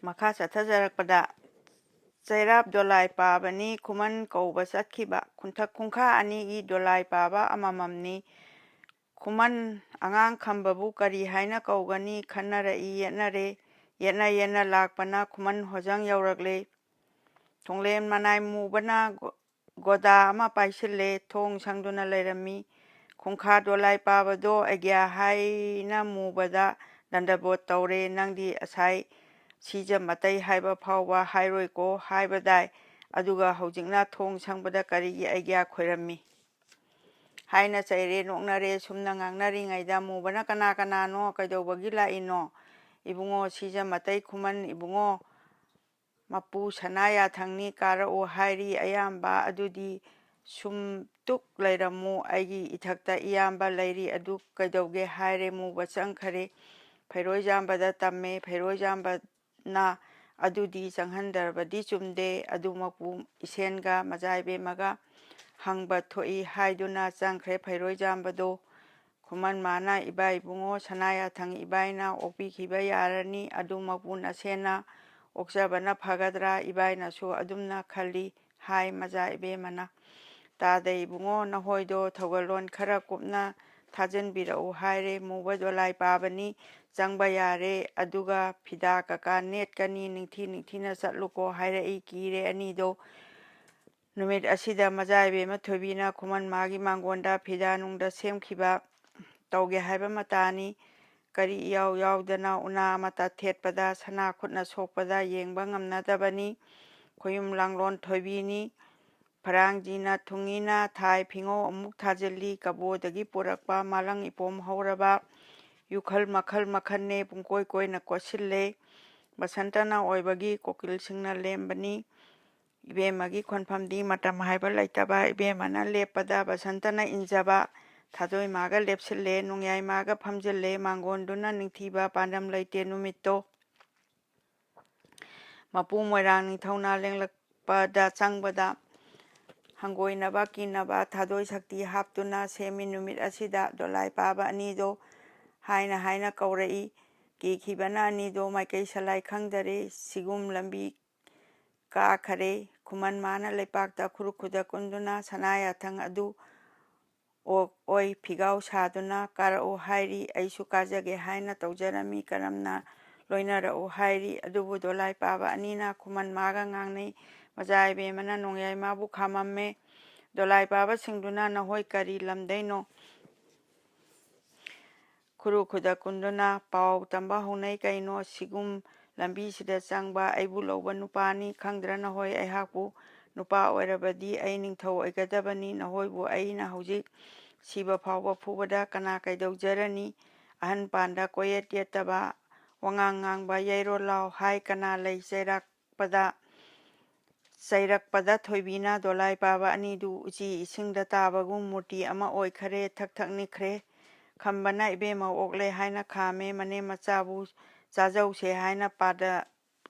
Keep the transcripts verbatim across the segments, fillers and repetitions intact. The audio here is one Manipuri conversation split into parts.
ꯃꯈꯥ ꯆꯠꯊꯖꯔꯛꯄꯗ ꯆꯩꯔꯥꯞ ꯗꯣꯂꯥꯏ ꯄꯥꯕꯅꯤ ꯈꯨꯃꯟ ꯀꯧꯕ ꯆꯠꯈꯤꯕ꯫ ꯈꯨꯟꯊꯛ ꯈꯨꯟꯈꯥ ꯑꯅꯤꯒꯤ ꯗꯣꯂꯥꯏ ꯄꯥꯕ ꯑꯃꯃꯝꯅꯤ꯫ ꯈꯨꯃꯟ ꯑꯉꯥꯡ ꯈꯝꯕꯕꯨ ꯀꯔꯤ ꯍꯥꯏꯅ ꯀꯧꯒꯅꯤ ꯈꯟꯅꯔꯛꯏ ꯌꯦꯠꯅꯔꯦ꯫ ꯌꯦꯠꯅ ꯌꯦꯠꯅ ꯂꯥꯛꯄꯅ ꯈꯨꯃꯟ ꯍꯣꯖꯪ ꯌꯧꯔꯛꯂꯦ꯫ ꯊꯣꯡꯂꯦꯟ ꯃꯅꯥꯏ ꯃꯨꯕꯅ ꯒꯣ-, ꯒꯣꯗꯥ ꯑꯃ ꯄꯥꯏꯁꯤꯜꯂꯦ꯫ ꯊꯣꯡ ꯁꯪꯗꯨꯅ ꯂꯩꯔꯝꯃꯤ꯫ ꯈꯨꯟꯈꯥ ꯗꯣꯂꯥꯏ ꯄꯥꯕꯗꯣ ꯑꯩꯒ꯭ꯌꯥ ꯍꯥꯏꯅ ꯃꯨꯕꯗ ꯗꯟꯗꯕꯣꯠ ꯇꯧꯔꯦ꯫ ꯅꯪꯗꯤ ꯑꯁꯥꯏ ꯁꯤꯖ ꯃꯇꯩ ꯍꯥꯏꯕ ꯐꯥꯎꯕ ꯍꯥꯏꯔꯣꯏꯀꯣ ꯍꯥꯏꯕꯗꯥꯏ꯫ ꯑꯗꯨꯒ ꯍꯧꯖꯤꯛꯅ ꯊꯣꯡ ꯁꯪꯕꯗ ꯀꯔꯤꯒꯤ ꯑꯩꯒ꯭ꯌꯥ ꯈꯣꯏꯔꯝꯃꯤ? ꯍꯥꯏꯅ ꯆꯩꯔꯦ, ꯅꯣꯛꯅꯔꯦ꯫ ꯁꯨꯝꯅ ꯉꯥꯡꯅꯔꯤꯉꯩꯗ ꯃꯨꯕꯅ, "ꯀꯅꯥ ꯀꯅꯥꯅꯣ? ꯀꯩꯗꯧꯕꯒꯤ ꯂꯥꯛꯏꯅꯣ?" "ꯏꯕꯨꯡꯉꯣ, ꯁꯤꯖ ꯃꯇꯩ ꯈꯨꯃꯟ ꯏꯕꯨꯡꯉꯣ ꯃꯄꯨ ꯁꯅꯥ ꯌꯥꯊꯪꯅꯤ ꯀꯥꯔꯛꯎ ꯍꯥꯏꯔꯤ꯫ ꯑꯌꯥꯝꯕ ꯑꯗꯨꯗꯤ ꯁꯨꯝ ꯇꯨꯛ ꯂꯩꯔꯝꯃꯨ꯫ ꯑꯩꯒꯤ ꯏꯊꯛꯇ ꯏꯌꯥꯝꯕ ꯂꯩꯔꯤ꯫ ꯑꯗꯨ ꯀꯩꯗꯧꯒꯦ?" ꯍꯥꯏꯔꯦ꯫ ꯃꯨꯕ ꯆꯪꯈꯔꯦ꯫ ꯐꯩꯔꯣꯏꯖꯥꯝꯕꯗ ꯇꯝꯃꯦ꯫ ꯐꯩꯔꯣꯏꯖꯥꯝꯕꯅ ꯑꯗꯨꯗꯤ ꯆꯪꯍꯟꯗ꯭ꯔꯕꯗꯤ ꯆꯨꯝꯗꯦ꯫ ꯑꯗꯨꯃꯛꯄꯨ ꯏꯁꯦꯟꯒ ꯃꯆꯥ ꯏꯕꯦꯝꯃꯒ ꯍꯪꯕ ꯊꯣꯛꯏ ꯍꯥꯏꯗꯨꯅ ꯆꯪꯈ꯭ꯔꯦ ꯐꯩꯔꯣꯏꯖꯥꯝꯕꯗꯣ꯫ ꯈꯨꯃꯟ ꯃꯥꯅ, "ꯏꯕꯥ ꯏꯕꯨꯡꯉꯣ, ꯁꯅꯥ ꯌꯥꯊꯪ ꯏꯕꯥꯏꯅ ꯑꯣꯛꯄꯤꯈꯤꯕ ꯌꯥꯔꯅꯤ꯫ ꯑꯗꯨꯃꯛꯄꯨ ꯅꯁꯦꯟꯅ ꯑꯣꯛꯆꯕꯅ ꯐꯒꯗ꯭ꯔꯥ? ꯏꯕꯥꯏꯅꯁꯨ ꯑꯗꯨꯝꯅ ꯈꯜꯂꯤ", ꯍꯥꯏ ꯃꯆꯥ ꯏꯕꯦꯝꯃꯅ꯫ "ꯇꯥꯗ ꯏꯕꯨꯡꯉꯣ, ꯅꯍꯣꯏꯗꯣ ꯊꯧꯒꯜꯂꯣꯟ ꯈꯔ ꯀꯨꯞꯅ ꯊꯥꯖꯤꯟꯕꯤꯔꯛꯎ" ꯍꯥꯏꯔꯦ꯫ ꯃꯨꯕ ꯗꯣꯂꯥꯏ ꯄꯥꯕꯅꯤ꯫ "ꯆꯪꯕ ꯌꯥꯔꯦ꯫ ꯑꯗꯨꯒ ꯐꯤꯗꯥ ꯀꯀꯥ ꯅꯦꯠꯀꯅꯤ, ꯅꯤꯡꯊꯤ ꯅꯤꯡꯊꯤꯅ ꯆꯠꯂꯨꯀꯣ" ꯍꯥꯏꯔꯛꯏ꯫ ꯀꯤꯔꯦ ꯑꯅꯤꯗꯣ꯫ ꯅꯨꯃꯤꯠ ꯑꯁꯤꯗ ꯃꯆꯥ ꯏꯕꯦꯝꯃ ꯊꯣꯏꯕꯤꯅ ꯈꯨꯃꯟ ꯃꯥꯒꯤ ꯃꯥꯡꯒꯣꯟꯗ ꯐꯤꯗꯥ ꯅꯨꯡꯗ ꯁꯦꯝꯈꯤꯕ ꯇꯧꯒꯦ ꯍꯥꯏꯕ ꯃꯇꯥꯅꯤ꯫ ꯀꯔꯤ ꯏꯌꯥꯎ ꯌꯥꯎꯗꯅ ꯎꯅꯥ ꯑꯃꯇ ꯊꯦꯠꯄꯗ ꯁꯅꯥ ꯈꯨꯠꯅ ꯁꯣꯛꯄꯗ ꯌꯦꯡꯕ ꯉꯝꯅꯗꯕꯅꯤ꯫ ꯈꯣꯌꯨꯝ ꯂꯥꯡꯂꯣꯟ ꯊꯣꯏꯕꯤꯅꯤ꯫ ꯐꯔꯥꯡꯖꯤꯅ ꯊꯨꯡꯉꯤꯅ ꯊꯥꯏ ꯐꯤꯉꯧ ꯑꯃꯨꯛ ꯊꯥꯖꯤꯜꯂꯤ꯫ ꯀꯕꯣꯗꯒꯤ ꯄꯨꯔꯛꯄ ꯃꯥꯂꯪ ꯏꯄꯣꯝ ꯍꯧꯔꯕ ꯌꯨꯈꯜ ꯃꯈꯜ ꯃꯈꯜꯅꯦ ꯄꯨꯡꯀꯣꯏ ꯀꯣꯏꯅ ꯀꯣꯠꯁꯤꯜꯂꯦ꯫ ꯕꯁꯟꯇꯅ ꯑꯣꯏꯕꯒꯤ ꯀꯣꯀꯤꯜꯁꯤꯡꯅ ꯂꯦꯝꯕꯅꯤ꯫ ꯏꯕꯦꯝꯃꯒꯤ ꯈꯣꯟꯐꯝꯗꯤ ꯃꯇꯝ ꯍꯥꯏꯕ ꯂꯩꯇꯕ꯫ ꯏꯕꯦꯝꯃꯅ ꯂꯦꯞꯄꯗ ꯕꯁꯟꯇꯅ ꯏꯟꯖꯕ꯫ ꯊꯥꯗꯣꯏꯃꯥꯒ ꯂꯦꯞꯁꯤꯜꯂꯦ꯫ ꯅꯣꯡꯌꯥꯏꯃꯥꯒ ꯐꯝꯖꯤꯜꯂꯦ꯫ ꯃꯥꯡꯒꯣꯟꯗꯨꯅ ꯅꯤꯡꯊꯤꯕ ꯄꯥꯟꯗꯝ ꯂꯩꯇꯦ ꯅꯨꯃꯤꯠꯇꯣ꯫ ꯃꯄꯨ ꯃꯣꯏꯔꯥꯡ ꯅꯤꯡꯊꯧꯅ ꯂꯦꯡꯂꯛꯄꯗ ꯆꯪꯕꯗ ꯍꯪꯒꯣꯏꯅꯕ ꯀꯤꯅꯕ ꯊꯥꯗꯣꯏ ꯁꯛꯇꯤ ꯍꯥꯞꯇꯨꯅ ꯁꯦꯝꯃꯤ꯫ ꯅꯨꯃꯤꯠ ꯑꯁꯤꯗ ꯗꯣꯂꯥꯏ ꯄꯥꯕ ꯑꯅꯤꯗꯣ ꯍꯥꯏꯅ ꯍꯥꯏꯅ ꯀꯧꯔꯛꯏ꯫ ꯀꯤꯈꯤꯕꯅ ꯑꯅꯤꯗꯣ ꯃꯥꯏꯀꯩ ꯁꯂꯥꯏ ꯈꯪꯗꯔꯦ꯫ ꯁꯤꯒꯨꯝ ꯂꯝꯕꯤ ꯀꯥꯈꯔꯦ꯫ ꯈꯨꯃꯟ ꯃꯥꯅ ꯂꯩꯄꯥꯛꯇ ꯈꯨꯔꯨ ꯈꯨꯗ ꯀꯨꯟꯗꯨꯅ ꯁꯅꯥ ꯌꯥꯊꯪ ꯑꯗꯨ ꯑꯣꯛ ꯑꯣꯏ ꯐꯤꯒꯥꯎ ꯁꯥꯗꯨꯅ ꯀꯥꯔꯛꯎ ꯍꯥꯏꯔꯤ꯫ ꯑꯩꯁꯨ ꯀꯥꯖꯒꯦ ꯍꯥꯏꯅ ꯇꯧꯖꯔꯝꯃꯤ꯫ ꯀꯔꯝꯅ ꯂꯣꯏꯅꯔꯛꯎ ꯍꯥꯏꯔꯤ꯫ ꯑꯗꯨꯕꯨ ꯗꯣꯂꯥꯏ ꯄꯥꯕ ꯑꯅꯤꯅ ꯈꯨꯃꯟ ꯃꯥꯒ ꯉꯥꯡꯅꯩ꯫ ꯃꯖꯥ ꯏꯕꯦꯝꯃꯅ ꯅꯣꯡꯌꯥꯏ ꯃꯥꯕꯨ ꯈꯥꯝꯃꯝꯃꯦ꯫ ꯗꯣꯂꯥꯏ ꯄꯥꯕꯁꯤꯡꯗꯨꯅ ꯅꯈꯣꯏ ꯀꯔꯤ ꯂꯝꯗꯩꯅꯣ? ꯈꯨꯔꯨ ꯈꯨꯗ ꯀꯨꯟꯗꯨꯅ ꯄꯥꯎ ꯇꯝꯕ ꯍꯧꯅꯩ꯫ ꯀꯩꯅꯣ ꯁꯤꯒꯨꯝ ꯂꯝꯕꯤꯁꯤꯗ ꯆꯪꯕ? ꯑꯩꯕꯨ ꯂꯧꯕ ꯅꯨꯄꯥꯅꯤ꯫ ꯈꯪꯗ꯭ꯔ ꯅꯈꯣꯏ? ꯑꯩꯍꯥꯛꯄꯨ ꯅꯨꯄꯥ ꯑꯣꯏꯔꯕꯗꯤ ꯑꯩ ꯅꯤꯡꯊꯧ ꯑꯣꯏꯒꯗꯕꯅꯤ꯫ ꯅꯈꯣꯏꯕꯨ ꯑꯩꯅ ꯍꯧꯖꯤꯛ ꯁꯤꯕ ꯐꯥꯎꯕ ꯐꯨꯕꯗ ꯀꯅꯥ ꯀꯩꯗꯧꯖꯔꯅꯤ? ꯑꯍꯟ ꯄꯥꯟꯗ ꯀꯣꯏꯌꯦꯠ ꯌꯦꯠꯇꯕ ꯋꯥꯉꯥꯡ ꯉꯥꯡꯕ ꯌꯩꯔꯣ ꯂꯥꯎ ꯍꯥꯏ꯫ ꯀꯅꯥ ꯂꯩ ꯆꯩꯔꯥꯛꯄꯗ? ꯆꯩꯔꯛꯄꯗ ꯊꯣꯏꯕꯤꯅ ꯗꯣꯂꯥꯏ ꯄꯥꯕ ꯑꯅꯤꯗꯨ ꯎꯆꯤ ꯏꯁꯤꯡꯗ ꯇꯥꯕꯒꯨꯝ ꯃꯨꯔꯇꯤ ꯑꯃ ꯑꯣꯏꯈꯔꯦ꯫ ꯊꯛ ꯊꯛ ꯅꯤꯛꯈ꯭ꯔꯦ꯫ ꯈꯝꯕꯅ ꯏꯕꯦꯝꯃ ꯑꯣꯛꯂꯦ ꯍꯥꯏꯅ ꯈꯥꯝꯃꯦ꯫ ꯃꯅꯦꯝ ꯃꯆꯥꯕꯨ ꯆꯥꯖꯧꯁꯦ ꯍꯥꯏꯅ ꯄꯥꯗ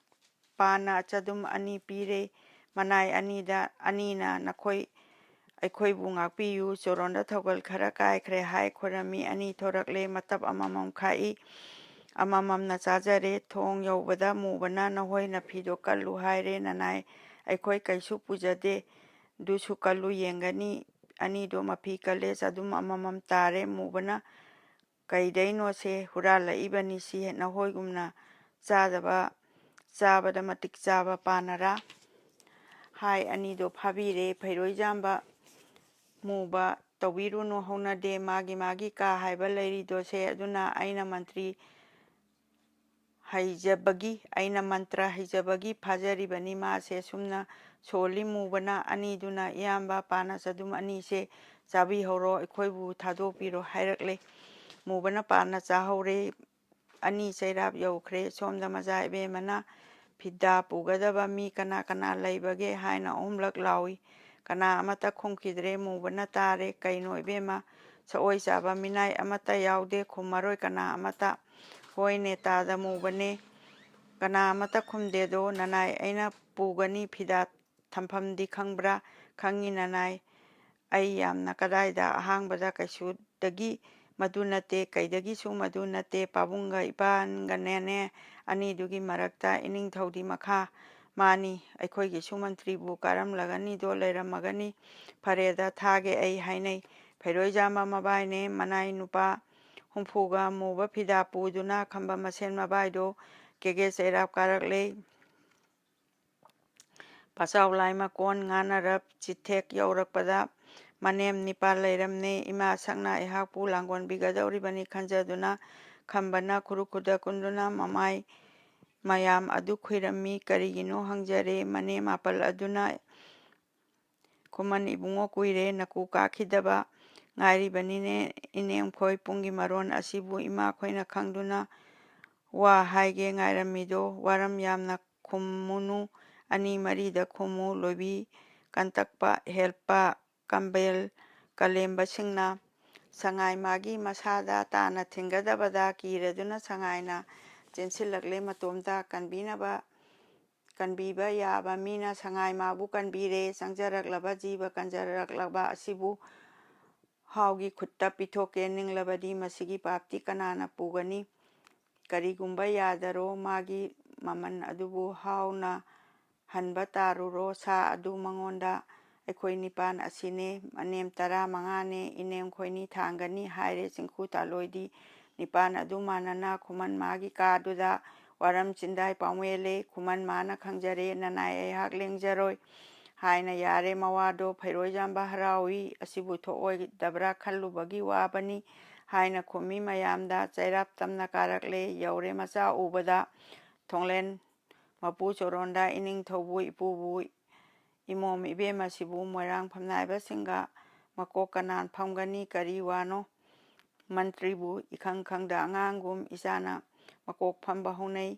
ꯄꯥꯅ ꯆꯗꯨꯝ ꯑꯅꯤ ꯄꯤꯔꯦ꯫ ꯃꯅꯥꯏ ꯑꯅꯤꯗ ꯑꯅꯤꯅ ꯅꯈꯣꯏ ꯑꯩꯈꯣꯏꯕꯨ ꯉꯥꯛꯄꯤꯌꯨ꯫ ꯆꯣꯔꯣꯟꯗ ꯊꯧꯒꯜ ꯈꯔ ꯀꯥꯏꯈ꯭ꯔꯦ ꯍꯥꯏ ꯈꯣꯏꯔꯝꯃꯤ꯫ ꯑꯅꯤ ꯊꯣꯔꯛꯂꯦ꯫ ꯃꯇꯞ ꯑꯃꯃꯝ ꯈꯥꯛꯏ꯫ ꯑꯃꯃꯝꯅ ꯆꯥꯖꯔꯦ꯫ ꯊꯣꯡ ꯌꯧꯕꯗ ꯃꯨꯕꯅ ꯅꯈꯣꯏ ꯅꯐꯤꯗꯣ ꯀꯜꯂꯨ ꯍꯥꯏꯔꯦ꯫ ꯅꯅꯥꯏ ꯑꯩꯈꯣꯏ ꯀꯩꯁꯨ ꯄꯨꯖꯗꯦ꯫ ꯗꯨꯁꯨ ꯀꯜꯂꯨ ꯌꯦꯡꯒꯅꯤ꯫ ꯑꯅꯤꯗꯣ ꯃꯐꯤ ꯀꯜꯂꯦ꯫ ꯆꯗꯨꯝ ꯑꯃꯃꯝ ꯇꯥꯔꯦ꯫ ꯃꯨꯕꯅ ꯀꯩꯗꯩꯅꯣꯁꯦ ꯍꯨꯔꯥꯜꯂꯛꯏꯕꯅꯤ ꯁꯤ ꯅꯈꯣꯏꯒꯨꯝꯅ ꯆꯥꯗꯕ ꯆꯥꯕꯗ ꯃꯇꯤꯛ ꯆꯥꯕ ꯄꯥꯅꯔꯥ? ꯍꯥꯏ ꯑꯅꯤꯗꯣ ꯐꯥꯕꯤꯔꯦ꯫ ꯐꯩꯔꯣꯏꯖꯥꯝꯕ ꯃꯨꯕ ꯇꯧꯕꯤꯔꯨꯅꯨ ꯍꯧꯅꯗꯦ꯫ ꯃꯥꯒꯤ ꯃꯥꯒꯤ ꯀꯥ ꯍꯥꯏꯕ ꯂꯩꯔꯤꯗꯣꯁꯦ ꯑꯗꯨꯅ ꯑꯩꯅ ꯃꯟꯇ꯭ꯔꯤ ꯍꯩꯖꯕꯒꯤ ꯑꯩꯅ ꯃꯟꯇ꯭ꯔ ꯍꯩꯖꯕꯒꯤ ꯐꯥꯖꯔꯤꯕꯅꯤ꯫ ꯃꯥꯁꯦ ꯁꯨꯝꯅ ꯁꯣꯜꯂꯤ꯫ ꯃꯨꯕꯅ ꯑꯅꯤꯗꯨꯅ ꯏꯌꯥꯝꯕ ꯄꯥꯅ ꯆꯗꯨꯝ ꯑꯅꯤꯁꯦ ꯆꯥꯕꯤꯍꯧꯔꯣ꯫ ꯑꯩꯈꯣꯏꯕꯨ ꯊꯥꯗꯣꯛꯄꯤꯔꯣ ꯍꯥꯏꯔꯛꯂꯦ꯫ ꯃꯨꯕꯅ ꯄꯥꯅ ꯆꯥꯍꯧꯔꯦ꯫ ꯑꯅꯤ ꯆꯩꯔꯥꯞ ꯌꯧꯈ꯭ꯔꯦ꯫ ꯁꯣꯝꯗ ꯃꯖꯥ ꯏꯕꯦꯝꯃꯅ ꯐꯤꯗꯥ ꯄꯨꯒꯗꯕ ꯃꯤ ꯀꯅꯥ ꯀꯅꯥ ꯂꯩꯕꯒꯦ ꯍꯥꯏꯅ ꯑꯍꯨꯝꯂꯛ ꯂꯥꯎꯏ꯫ ꯀꯅꯥ ꯑꯃꯠꯇ ꯈꯨꯝꯈꯤꯗ꯭ꯔꯦ꯫ ꯃꯨꯕꯅ ꯇꯥꯔꯦ꯫ ꯀꯩꯅꯣ ꯏꯕꯦꯝꯃ, ꯁꯑꯣꯏ ꯆꯥꯕ ꯃꯤꯅꯥꯏ ꯑꯃꯠꯇ ꯌꯥꯎꯗꯦ꯫ ꯈꯨꯝꯃꯔꯣꯏ ꯀꯅꯥ ꯑꯃꯠꯇ꯫ ꯍꯣꯏꯅꯦ, ꯇꯥꯗ ꯃꯨꯕꯅꯦ꯫ ꯀꯅꯥ ꯑꯃꯠꯇ ꯈꯨꯝꯗꯦꯗꯣ꯫ ꯅꯅꯥꯏ ꯑꯩꯅ ꯄꯨꯒꯅꯤ ꯐꯤꯗꯥ ꯊꯝꯐꯝꯗꯤ ꯈꯪꯕ꯭ꯔꯥ? ꯈꯪꯉꯤ ꯅꯅꯥꯏ꯫ ꯑꯩ ꯌꯥꯝꯅ ꯀꯗꯥꯏꯗ ꯑꯍꯥꯡꯕꯗ ꯀꯩꯁꯨꯗꯒꯤ ꯃꯗꯨ ꯅꯠꯇꯦ, ꯀꯩꯗꯒꯤꯁꯨ ꯃꯗꯨ ꯅꯠꯇꯦ꯫ ꯄꯥꯕꯨꯡꯒ ꯏꯄꯥꯒꯅꯦꯅꯦ ꯑꯅꯤꯗꯨꯒꯤ ꯃꯔꯛꯇ ꯏꯅꯤꯡꯊꯧꯗꯤ ꯃꯈꯥ ꯃꯥꯅꯤ꯫ ꯑꯩꯈꯣꯏꯒꯤꯁꯨ ꯃꯟꯇ꯭ꯔꯤꯕꯨ ꯀꯥꯔꯝꯂꯒꯅꯤꯗꯣ ꯂꯩꯔꯝꯃꯒꯅꯤ꯫ ꯐꯔꯦꯗ, ꯊꯥꯒꯦ ꯑꯩ ꯍꯥꯏꯅꯩ꯫ ꯐꯩꯔꯣꯏꯖꯥꯝꯕ ꯃꯕꯥꯏꯅꯦ ꯃꯅꯥꯏ ꯅꯨꯄꯥ ꯍꯨꯝꯐꯨꯒ ꯃꯨꯕ ꯐꯤꯗꯥ ꯄꯨꯗꯨꯅ ꯈꯝꯕ ꯃꯁꯦꯟ ꯃꯕꯥꯏꯗꯣ ꯀꯦꯒꯦ ꯆꯩꯔꯥꯞ ꯀꯥꯔꯛꯂꯦ꯫ ꯄꯥꯆꯥꯎ ꯂꯥꯏ ꯃꯀꯣꯟ ꯉꯥꯅꯔꯞ ꯆꯤꯊꯦꯛ ꯌꯧꯔꯛꯄꯗ ꯃꯅꯦꯝ ꯅꯤꯄꯥꯜ ꯂꯩꯔꯝꯅꯦ꯫ ꯏꯃꯥ ꯁꯛꯅ ꯑꯩꯍꯥꯛꯄꯨ ꯂꯥꯡꯒꯣꯟꯕꯤꯒꯗꯧꯔꯤꯕꯅꯤ ꯈꯟꯖꯗꯨꯅ ꯈꯝꯕꯅ ꯈꯨꯔꯨ ꯈꯨꯗ ꯀꯨꯟꯗꯨꯅ ꯃꯃꯥꯏ ꯃꯌꯥꯝ ꯑꯗꯨ ꯈꯨꯏꯔꯝꯃꯤ꯫ ꯀꯔꯤꯒꯤꯅꯣ ꯍꯪꯖꯔꯦ꯫ ꯃꯅꯦꯝ ꯃꯥꯄꯜ ꯑꯗꯨꯅ ꯈꯨꯃꯟ ꯏꯕꯨꯡꯉꯣ ꯀꯨꯏꯔꯦ ꯅꯀꯨ ꯀꯥꯈꯤꯗꯕ ꯉꯥꯏꯔꯤꯕꯅꯤꯅꯦ ꯏꯅꯦꯝꯈꯣꯏ꯫ ꯄꯨꯡꯒꯤ ꯃꯔꯣꯟ ꯑꯁꯤꯕꯨ ꯏꯃꯥꯈꯣꯏꯅ ꯈꯪꯗꯨꯅ ꯋꯥ ꯍꯥꯏꯒꯦ ꯉꯥꯏꯔꯝꯃꯤꯗꯣ ꯋꯥꯔꯝ ꯌꯥꯝꯅ ꯈꯨꯝꯃꯨꯅꯨ꯫ ꯑꯅꯤ ꯃꯔꯤꯗ ꯈꯨꯝꯃꯨ꯫ ꯂꯣꯏꯕꯤ ꯀꯟꯇꯛꯄ ꯍꯦꯜꯄ ꯀꯝꯕꯦꯜ ꯀꯂꯦꯝꯕꯁꯤꯡꯅ ꯁꯉꯥꯏ ꯃꯥꯒꯤ ꯃꯁꯥꯗ ꯇꯥꯅ ꯊꯤꯡꯒꯗꯕꯗ ꯀꯤꯔꯗꯨꯅ ꯁꯉꯥꯏꯅ ꯆꯦꯟꯁꯤꯜꯂꯛꯂꯦ꯫ ꯃꯇꯣꯝꯇ ꯀꯟꯕꯤꯅꯕ ꯀꯟꯕꯤꯕ ꯌꯥꯕ ꯃꯤꯅ ꯁꯉꯥꯏ ꯃꯥꯕꯨ ꯀꯟꯕꯤꯔꯦ꯫ ꯆꯪꯖꯔꯛꯂꯕ ꯖꯤꯕ ꯀꯟꯖꯔꯛꯂꯕ ꯑꯁꯤꯕꯨ ꯍꯥꯎꯒꯤ ꯈꯨꯠꯇ ꯄꯤꯊꯣꯛꯀꯦ ꯅꯤꯡꯂꯕꯗꯤ ꯃꯁꯤꯒꯤ ꯄꯥꯞꯇꯤ ꯀꯅꯥꯅ ꯄꯨꯒꯅꯤ? ꯀꯔꯤꯒꯨꯝꯕ ꯌꯥꯗꯔꯣ ꯃꯥꯒꯤ ꯃꯃꯜ ꯑꯗꯨꯕꯨ ꯍꯥꯎꯅ ꯍꯟꯕ ꯇꯥꯔꯨꯔꯣ꯫ ꯁꯥ ꯑꯗꯨ ꯃꯉꯣꯟꯗ ꯑꯩꯈꯣꯏ ꯅꯤꯄꯥꯟ ꯑꯁꯤꯅꯦ, ꯃꯅꯦꯝ ꯇꯔꯥ ꯃꯉꯥꯅꯦ, ꯏꯅꯦꯝ ꯈꯣꯏꯅꯤ ꯊꯥꯡꯒꯅꯤ ꯍꯥꯏꯔꯦ꯫ ꯆꯤꯡꯈꯨ ꯇꯥꯂꯣꯏꯗꯤ ꯅꯤꯄꯥꯟ ꯑꯗꯨ ꯃꯥꯟꯅꯅ ꯈꯨꯃꯟ ꯃꯥꯒꯤ ꯀꯥꯗꯨꯗ ꯋꯥꯔꯝ ꯆꯤꯟꯗꯥꯏ ꯄꯥꯎꯃꯦꯜꯂꯦ꯫ ꯈꯨꯃꯟ ꯃꯥꯅ ꯈꯪꯖꯔꯦ, ꯅꯅꯥꯏ ꯑꯩꯍꯥꯛ ꯂꯦꯡꯖꯔꯣꯏ ꯍꯥꯏꯅ ꯌꯥꯔꯦ꯫ ꯃꯋꯥꯗꯣ ꯐꯩꯔꯣꯏꯖꯥꯝꯕ ꯍꯔꯥꯎꯏ꯫ ꯑꯁꯤꯕꯨ ꯊꯣꯛꯑꯣꯏꯗꯕ꯭ꯔꯥ ꯈꯜꯂꯨꯕꯒꯤ ꯋꯥꯕꯅꯤ ꯍꯥꯏꯅ ꯈꯨꯝꯃꯤ꯫ ꯃꯌꯥꯝꯗ ꯆꯩꯔꯥꯞ ꯇꯝꯅ ꯀꯥꯔꯛꯂꯦ꯫ ꯌꯧꯔꯦ ꯃꯆꯥ ꯎꯕꯗ ꯊꯣꯡꯂꯦꯟ ꯃꯄꯨ ꯆꯣꯔꯣꯟꯗ ꯏꯅꯤꯡꯊꯧꯕꯨ ꯏꯄꯨꯕꯨ ꯏꯃꯣꯝ ꯏꯕꯦꯝ ꯑꯁꯤꯕꯨ ꯃꯣꯏꯔꯥꯡ ꯐꯝꯅꯥꯏꯕꯁꯤꯡꯒ ꯃꯀꯣꯛ ꯀꯅꯥꯟ ꯐꯝꯒꯅꯤ? ꯀꯔꯤ ꯋꯥꯅꯣ? ꯃꯟꯇ꯭ꯔꯤꯕꯨ ꯏꯈꯪ ꯈꯪꯗ ꯑꯉꯥꯡꯒꯨꯝ ꯏꯆꯥꯅ ꯃꯀꯣꯛ ꯐꯝꯕ ꯍꯧꯅꯩ꯫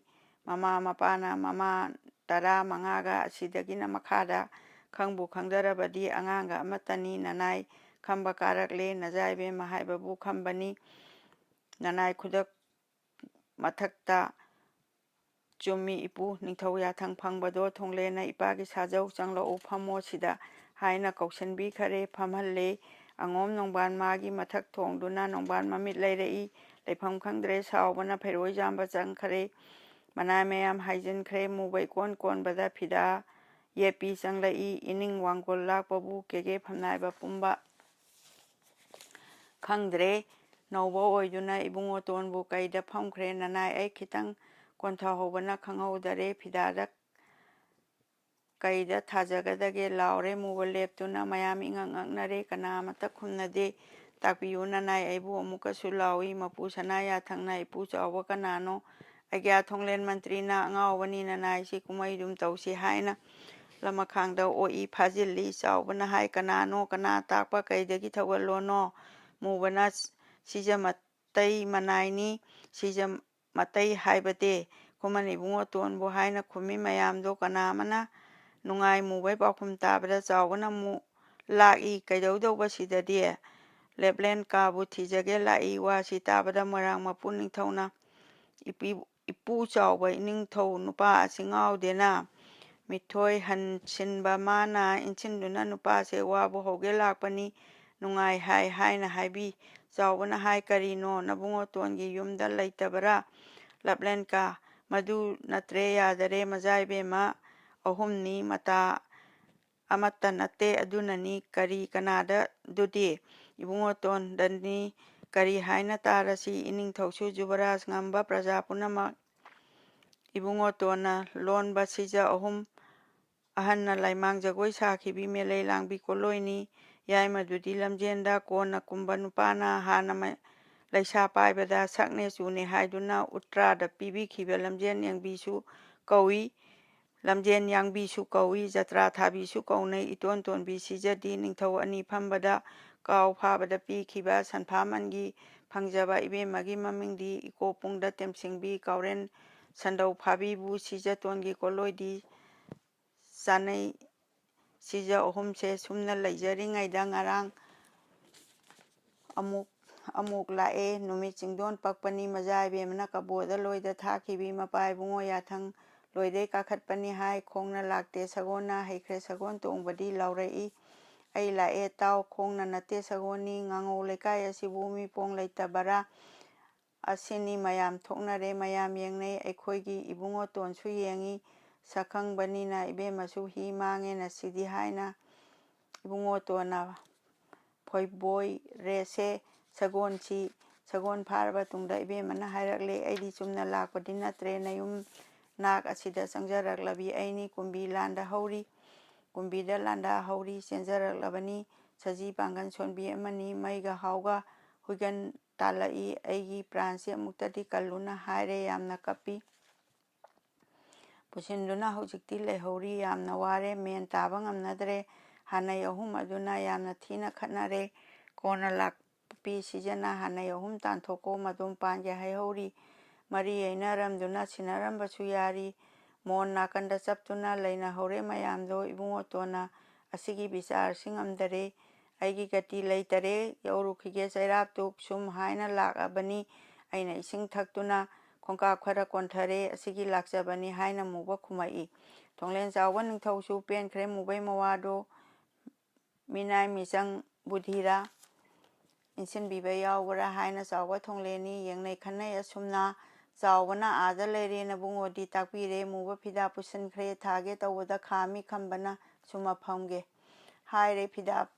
ꯃꯃꯥ ꯃꯄꯥꯅ ꯃꯃꯥ ꯇꯔꯥ ꯃꯉꯥꯒ ꯑꯁꯤꯗꯒꯤꯅ ꯃꯈꯥꯗ ꯈꯪꯕꯨ ꯈꯪꯗꯔꯕꯗꯤ ꯑꯉꯥꯡꯒ ꯑꯃꯠꯇꯅꯤ꯫ ꯅꯅꯥꯏ ꯈꯝꯕ ꯀꯥꯔꯛꯂꯦ꯫ ꯅꯖꯥ ꯏꯕꯦꯝꯃ ꯍꯥꯏꯕꯕꯨ ꯈꯝꯕꯅꯤ꯫ ꯅꯅꯥꯏ ꯈꯨꯗꯛ ꯃꯊꯛꯇ ꯆꯨꯝꯃꯤ ꯏꯄꯨ, ꯅꯤꯡꯊꯧ ꯌꯥꯊꯪ ꯐꯪꯕꯗꯣ ꯊꯣꯡꯂꯦꯅ ꯏꯄꯥꯒꯤ ꯁꯥꯖꯧ ꯆꯪꯂꯛꯎ ꯐꯝꯃꯣ ꯁꯤꯗ ꯍꯥꯏꯅ ꯀꯧꯁꯤꯟꯕꯤꯈꯔꯦ꯫ ꯐꯝꯍꯜꯂꯦ꯫ ꯑꯉꯣꯝ ꯅꯣꯡꯕꯥꯟ ꯃꯥꯒꯤ ꯃꯊꯛ ꯊꯣꯡꯗꯨꯅ ꯅꯣꯡꯕꯥꯟ ꯃꯃꯤꯠ ꯂꯩꯔꯛꯏ꯫ ꯂꯩꯐꯝ ꯈꯪꯗ꯭ꯔꯦ ꯁꯥꯎꯕꯅ ꯐꯩꯔꯣꯏ ꯌꯥꯝꯕ ꯆꯪꯈ꯭ꯔꯦ꯫ ꯃꯅꯥꯏ ꯃꯌꯥꯝ ꯍꯥꯏꯖꯤꯟꯈ꯭ꯔꯦ꯫ ꯃꯨꯕ ꯏꯀꯣꯟ ꯀꯣꯟꯕꯗ ꯐꯤꯗꯥ ꯌꯦꯠꯄꯤ ꯆꯪꯂꯛꯏ꯫ ꯏꯅꯤꯡ ꯋꯥꯡꯒꯣꯜ ꯂꯥꯛꯄꯕꯨ ꯀꯦꯒꯦ ꯐꯝꯅꯥꯏꯕ ꯄꯨꯝꯕ ꯈꯪꯗ꯭ꯔꯦ꯫ ꯅꯧꯕ ꯑꯣꯏꯗꯨꯅ ꯏꯕꯨꯡꯉꯣꯇꯣꯟꯕꯨ ꯀꯩꯗ ꯐꯝꯈ꯭ꯔꯦ꯫ ꯅꯅꯥꯏ ꯑꯩ ꯈꯤꯇꯪ ꯀꯣꯟꯊꯍꯧꯕꯅ ꯈꯪꯍꯧꯗꯔꯦ꯫ ꯐꯤꯗꯥꯗ ꯀꯩꯗ ꯊꯥꯖꯒꯗꯒꯦ ꯂꯥꯎꯔꯦ꯫ ꯃꯨꯕ ꯂꯦꯞꯇꯨꯅ ꯃꯌꯥꯝ ꯏꯉꯛ ꯉꯛꯅꯔꯦ꯫ ꯀꯅꯥ ꯑꯃꯠꯇ ꯈꯨꯝꯅꯗꯦ꯫ "ꯇꯥꯛꯄꯤꯌꯨ ꯅꯅꯥꯏ ꯑꯩꯕꯨ" ꯑꯃꯨꯛꯀꯁꯨ ꯂꯥꯎꯏ꯫ ꯃꯄꯨ ꯁꯅꯥ ꯌꯥꯊꯪꯅ, "ꯏꯄꯨ ꯆꯥꯎꯕ ꯀꯅꯥꯅꯣ?" "ꯑꯩꯒ꯭ꯌꯥ ꯊꯣꯡꯂꯦꯟ ꯃꯟꯇ꯭ꯔꯤꯅ ꯑꯉꯥꯎꯕꯅꯤ ꯅꯅꯥꯏꯁꯤ ꯀꯨꯝꯍꯩꯗꯨꯝ ꯇꯧꯁꯤ" ꯍꯥꯏꯅ ꯂꯃꯈꯥꯡꯗ ꯑꯣꯛꯏ ꯐꯥꯖꯤꯜꯂꯤ꯫ ꯆꯥꯎꯕꯅ ꯍꯥꯏ, "ꯀꯅꯥꯅꯣ? ꯀꯅꯥ ꯇꯥꯛꯄ? ꯀꯩꯗꯒꯤ ꯊꯧꯒꯠꯂꯣꯅꯣ?" ꯃꯨꯕꯅ, "ꯁꯤꯖ ꯃꯇꯩ ꯃꯅꯥꯏꯅꯤ꯫ ꯁꯤꯖ ꯃꯇꯩ ꯍꯥꯏꯕꯗꯤ ꯈꯨꯃꯟ ꯏꯕꯨꯡꯉꯣꯇꯣꯟꯕꯨ" ꯍꯥꯏꯅ ꯈꯨꯝꯃꯤ꯫ ꯃꯌꯥꯝꯗꯣ ꯀꯅꯥ ꯑꯃꯅ ꯅꯨꯡꯉꯥꯏ꯫ ꯃꯨꯕꯩ ꯄꯥꯎꯈꯨꯝ ꯇꯥꯕꯗ ꯆꯥꯎꯕꯅ ꯑꯃꯨꯛ ꯂꯥꯛꯏ꯫ "ꯀꯩꯗꯧꯗꯧꯕ ꯁꯤꯗꯗꯤ? ꯂꯦꯞꯂꯦꯟ ꯀꯥꯕꯨ ꯊꯤꯖꯒꯦ ꯂꯥꯛꯏ"꯫ ꯋꯥꯁꯤ ꯇꯥꯕꯗ ꯃꯣꯏꯔꯥꯡ ꯃꯄꯨ ꯅꯤꯡꯊꯧꯅ, "ꯏꯄꯤ-, ꯏꯄꯨ ꯆꯥꯎꯕ ꯏꯅꯤꯡꯊꯧ ꯅꯨꯄꯥ ꯑꯁꯤ ꯉꯥꯎꯗꯦꯅ? ꯃꯤꯊꯣꯏ ꯍꯟꯁꯤꯟꯕ ꯃꯥꯅ ꯏꯟꯁꯤꯟꯗꯨꯅ ꯅꯨꯄꯥꯁꯦ ꯋꯥꯕꯨ ꯍꯧꯒꯦ ꯂꯥꯛꯄꯅꯤ, ꯅꯨꯡꯉꯥꯏ ꯍꯥꯏ" ꯍꯥꯏꯅ ꯍꯥꯏꯕꯤ꯫ ꯆꯥꯎꯕꯅ ꯍꯥꯏ, "ꯀꯔꯤꯅꯣ, ꯅꯕꯨꯡꯉꯣꯇꯣꯟꯒꯤ ꯌꯨꯝꯗ ꯂꯩꯇꯕꯔꯥ?" ꯂꯞꯂꯦꯟꯀ, "ꯃꯗꯨ ꯅꯠꯇ꯭ꯔꯦ, ꯌꯥꯗꯔꯦ, ꯃꯖꯥ ꯏꯕꯦꯝꯃ ꯑꯍꯨꯝꯅꯤ, ꯃꯇꯥ ꯑꯃꯠꯇ ꯅꯠꯇꯦ, ꯑꯗꯨꯅꯅꯤ꯫ ꯀꯔꯤ ꯀꯅꯥꯗ ꯑꯗꯨꯗꯤ? ꯏꯕꯨꯡꯉꯣꯇꯣꯟꯗꯅꯤ꯫ ꯀꯔꯤ ꯍꯥꯏꯅ ꯇꯥꯔꯁꯤ? ꯏꯅꯤꯡꯊꯧꯁꯨ ꯖꯨꯕꯔꯥꯖ ꯉꯝꯕ ꯄ꯭ꯔꯖꯥ ꯄꯨꯝꯅꯃꯛ ꯏꯕꯨꯡꯉꯣꯇꯣꯟꯅ ꯂꯣꯟꯕ ꯁꯤꯖ ꯑꯍꯨꯝ ꯑꯍꯟꯅ ꯂꯥꯏꯃꯥꯡ ꯖꯒꯣꯏ ꯁꯥꯈꯤꯕꯤ ꯃꯦꯂꯩ ꯂꯥꯡꯕꯤ ꯀꯣꯂꯣꯏꯅꯤ꯫ ꯌꯥꯏꯃꯗꯨꯗꯤ ꯂꯝꯖꯦꯟꯗ ꯀꯣꯟꯅ ꯀꯨꯝꯕ ꯅꯨꯄꯥꯅ ꯍꯥꯟꯅ ꯃ-, ꯂꯩꯁꯥ ꯄꯥꯏꯕꯗ ꯁꯛꯅꯦ ꯆꯨꯅꯦ ꯍꯥꯏꯗꯨꯅ ꯎꯠꯇ꯭ꯔꯥꯗ ꯄꯤꯕꯤꯈꯤꯕ ꯂꯝꯖꯦꯟ ꯌꯦꯡꯕꯤꯁꯨ ꯀꯧꯏ꯫ ꯂꯝꯖꯦꯟ ꯌꯥꯡꯕꯤꯁꯨ ꯀꯧꯏ, ꯖꯇ꯭ꯔꯥ ꯊꯥꯕꯤꯁꯨ ꯀꯧꯅꯩ꯫ ꯏꯇꯣꯟ ꯇꯣꯟꯕꯤ ꯁꯤꯖꯗꯤ ꯅꯤꯡꯊꯧ ꯑꯅꯤ ꯐꯝꯕꯗ ꯀꯥꯎ ꯐꯥꯕꯗ ꯄꯤꯈꯤꯕ ꯁꯟꯐꯥꯃꯟꯒꯤ ꯐꯪꯖꯕ ꯏꯕꯦꯝꯃꯒꯤ ꯃꯃꯤꯡꯗꯤ ꯏꯀꯣꯛ ꯄꯨꯡꯗ ꯇꯦꯝꯁꯤꯡꯕꯤ ꯀꯥꯎꯔꯦꯟ ꯁꯟꯗꯧ ꯐꯥꯕꯤꯕꯨ ꯁꯤꯖꯇꯣꯟꯒꯤ ꯀꯣꯂꯣꯏꯗꯤ ꯆꯥꯅꯩ꯫ ꯁꯤꯖ ꯑꯍꯨꯝꯁꯦ ꯁꯨꯝꯅ ꯂꯩꯖꯔꯤꯉꯩꯗ ꯉꯔꯥꯡ ꯑꯃꯨꯛ, ꯑꯃꯨꯛ ꯂꯥꯛꯑꯦ꯫ ꯅꯨꯃꯤꯠ ꯆꯤꯡꯗꯣꯟ ꯄꯛꯄꯅꯤ꯫ ꯃꯖꯥ ꯏꯕꯦꯝꯃꯅ ꯀꯕꯣꯗ ꯂꯣꯏꯗ ꯊꯥꯈꯤꯕꯤ꯫ ꯃꯄꯥ ꯏꯕꯨꯡꯉꯣ ꯌꯥꯊꯪ ꯂꯣꯏꯗꯩ ꯀꯥꯈꯠꯄꯅꯤ ꯍꯥꯏ꯫ ꯈꯣꯡꯅ ꯂꯥꯛꯇꯦ꯫ ꯁꯒꯣꯜꯅ ꯍꯩꯈ꯭ꯔꯦ꯫ ꯁꯒꯣꯜ ꯇꯣꯡꯕꯗꯤ ꯂꯥꯎꯔꯛꯏ꯫ ꯑꯩ ꯂꯥꯛꯑꯦ ꯇꯥꯎ, ꯈꯣꯡꯅ ꯅꯠꯇꯦ ꯁꯒꯣꯜꯅꯤ꯫ ꯉꯥꯉꯧ ꯂꯩꯀꯥꯏ ꯑꯁꯤꯕꯨ ꯃꯤ ꯄꯣꯡ ꯂꯩꯇꯕꯔꯥ? ꯑꯁꯤꯅꯤ ꯃꯌꯥꯝ ꯊꯣꯛꯅꯔꯦ, ꯃꯌꯥꯝ ꯌꯦꯡꯅꯩ꯫ ꯑꯩꯈꯣꯏꯒꯤ ꯏꯕꯨꯡꯉꯣꯇꯣꯟꯁꯨ ꯌꯦꯡꯉꯤ꯫ ꯁꯛꯈꯪꯕꯅꯤꯅ ꯏꯕꯦꯝꯃꯁꯨ ꯍꯤ ꯃꯥꯡꯉꯦ ꯅꯁꯤꯗꯤ ꯍꯥꯏꯅ ꯏꯕꯨꯡꯉꯣꯇꯣꯟꯅ ꯐꯣꯏꯕꯣꯏꯔꯦꯁꯦ ꯁꯒꯣꯜꯁꯤ ꯁꯒꯣꯜ ꯐꯥꯔꯕ ꯇꯨꯡꯗ ꯏꯕꯦꯝꯃꯅ ꯍꯥꯏꯔꯛꯂꯦ, "ꯑꯩꯗꯤ ꯆꯨꯝꯅ ꯂꯥꯛꯄꯗꯤ ꯅꯠꯇ꯭ꯔꯦ, ꯅꯌꯨꯝ ꯅꯥꯛ ꯑꯁꯤꯗ ꯆꯪꯖꯔꯛꯂꯕꯤ ꯑꯩꯅꯤ꯫ ꯀꯨꯝꯕꯤ ꯂꯥꯟꯗ ꯍꯧꯔꯤ, ꯀꯨꯝꯕꯤꯗ ꯂꯥꯟꯗ ꯍꯧꯔꯤ ꯆꯦꯟꯖꯔꯛꯂꯕꯅꯤ꯫ ꯁꯖꯤ ꯄꯥꯡꯒꯜ ꯁꯣꯟꯕꯤ ꯑꯃꯅꯤ꯫ ꯃꯩꯒ ꯍꯥꯎꯒ ꯍꯨꯏꯒꯟ ꯇꯥꯜꯂꯛꯏ꯫ ꯑꯩꯒꯤ ꯄ꯭ꯔꯥꯟꯁꯤ ꯑꯃꯨꯛꯇꯗꯤ ꯀꯜꯂꯨꯅ" ꯍꯥꯏꯔꯦ꯫ ꯌꯥꯝꯅ ꯀꯞꯄꯤ꯫ ꯄꯨꯁꯤꯟꯗꯨꯅ ꯍꯧꯖꯤꯛꯇꯤ ꯂꯩꯍꯧꯔꯤ꯫ ꯌꯥꯝꯅ ꯋꯥꯔꯦ꯫ ꯃꯦꯟ ꯇꯥꯕ ꯉꯝꯅꯗ꯭ꯔꯦ꯫ ꯍꯥꯟꯅꯩ ꯑꯍꯨꯝ ꯑꯗꯨꯅ ꯌꯥꯝꯅ ꯊꯤꯅ ꯈꯠꯅꯔꯦ꯫ ꯀꯣꯟꯅ ꯂꯥꯛꯄꯤ ꯁꯤꯖꯅ ꯍꯥꯟꯅꯩ ꯑꯍꯨꯝ ꯇꯥꯟꯊꯣꯛꯀꯣ, ꯃꯗꯨꯝ ꯄꯥꯟꯒꯦ ꯍꯥꯏꯍꯧꯔꯤ꯫ ꯃꯔꯤ ꯌꯩꯅꯔꯝꯗꯨꯅ ꯁꯤꯟꯅꯔꯝꯕꯁꯨ ꯌꯥꯔꯤ꯫ ꯃꯣꯟ ꯅꯥꯀꯟꯗ ꯆꯞꯇꯨꯅ ꯂꯩꯅꯍꯧꯔꯦ ꯃꯌꯥꯝꯗꯣ꯫ ꯏꯕꯨꯡꯉꯣꯇꯣꯟꯅ ꯑꯁꯤꯒꯤ ꯕꯤꯆꯥꯔꯁꯤ ꯉꯝꯗꯔꯦ꯫ "ꯑꯩꯒꯤ ꯒꯇꯤ ꯂꯩꯇꯔꯦ, ꯌꯧꯔꯨꯈꯤꯒꯦ ꯆꯩꯔꯥꯞꯇꯨ" ꯁꯨꯝ ꯍꯥꯏꯅ ꯂꯥꯛꯑꯕꯅꯤ꯫ ꯑꯩꯅ ꯏꯁꯤꯡ ꯊꯛꯇꯨꯅ ꯈꯣꯡꯀꯥꯞ ꯈꯔ ꯀꯣꯟꯊꯔꯦ꯫ "ꯑꯁꯤꯒꯤ ꯂꯥꯛꯆꯕꯅꯤ" ꯍꯥꯏꯅ ꯃꯨꯕ ꯈꯨꯝꯃꯛꯏ꯫ ꯊꯣꯡꯂꯦꯟ ꯆꯥꯎꯕ ꯅꯤꯡꯊꯧꯁꯨ ꯄꯦꯟꯈ꯭ꯔꯦ꯫ ꯃꯨꯕꯩ ꯃꯋꯥꯗꯣ ꯃꯤꯅꯥꯏ ꯃꯤꯆꯪ ꯕꯨꯙꯤꯔꯥ ꯏꯟꯁꯤꯟꯕꯤꯕ ꯌꯥꯎꯕ꯭ꯔꯥ ꯍꯥꯏꯅ ꯆꯥꯎꯕ ꯊꯣꯡꯂꯦꯟꯅꯤ ꯌꯦꯡꯅꯩ ꯈꯟꯅꯩ꯫ ꯑꯁꯨꯝꯅ ꯆꯥꯎꯕꯅ "ꯑꯥꯗ ꯂꯩꯔꯦ, ꯅꯕꯨꯡꯉꯣꯗꯤ ꯇꯥꯛꯄꯤꯔꯦ, ꯃꯨꯕ ꯐꯤꯗꯥ ꯄꯨꯁꯤꯟꯈ꯭ꯔꯦ, ꯊꯥꯒꯦ ꯇꯧꯕꯗ ꯈꯥꯝꯃꯤ ꯈꯝꯕꯅ ꯁꯨꯝ ꯃꯐꯝꯒꯦ" ꯍꯥꯏꯔꯦ꯫ ꯐꯤꯗꯥ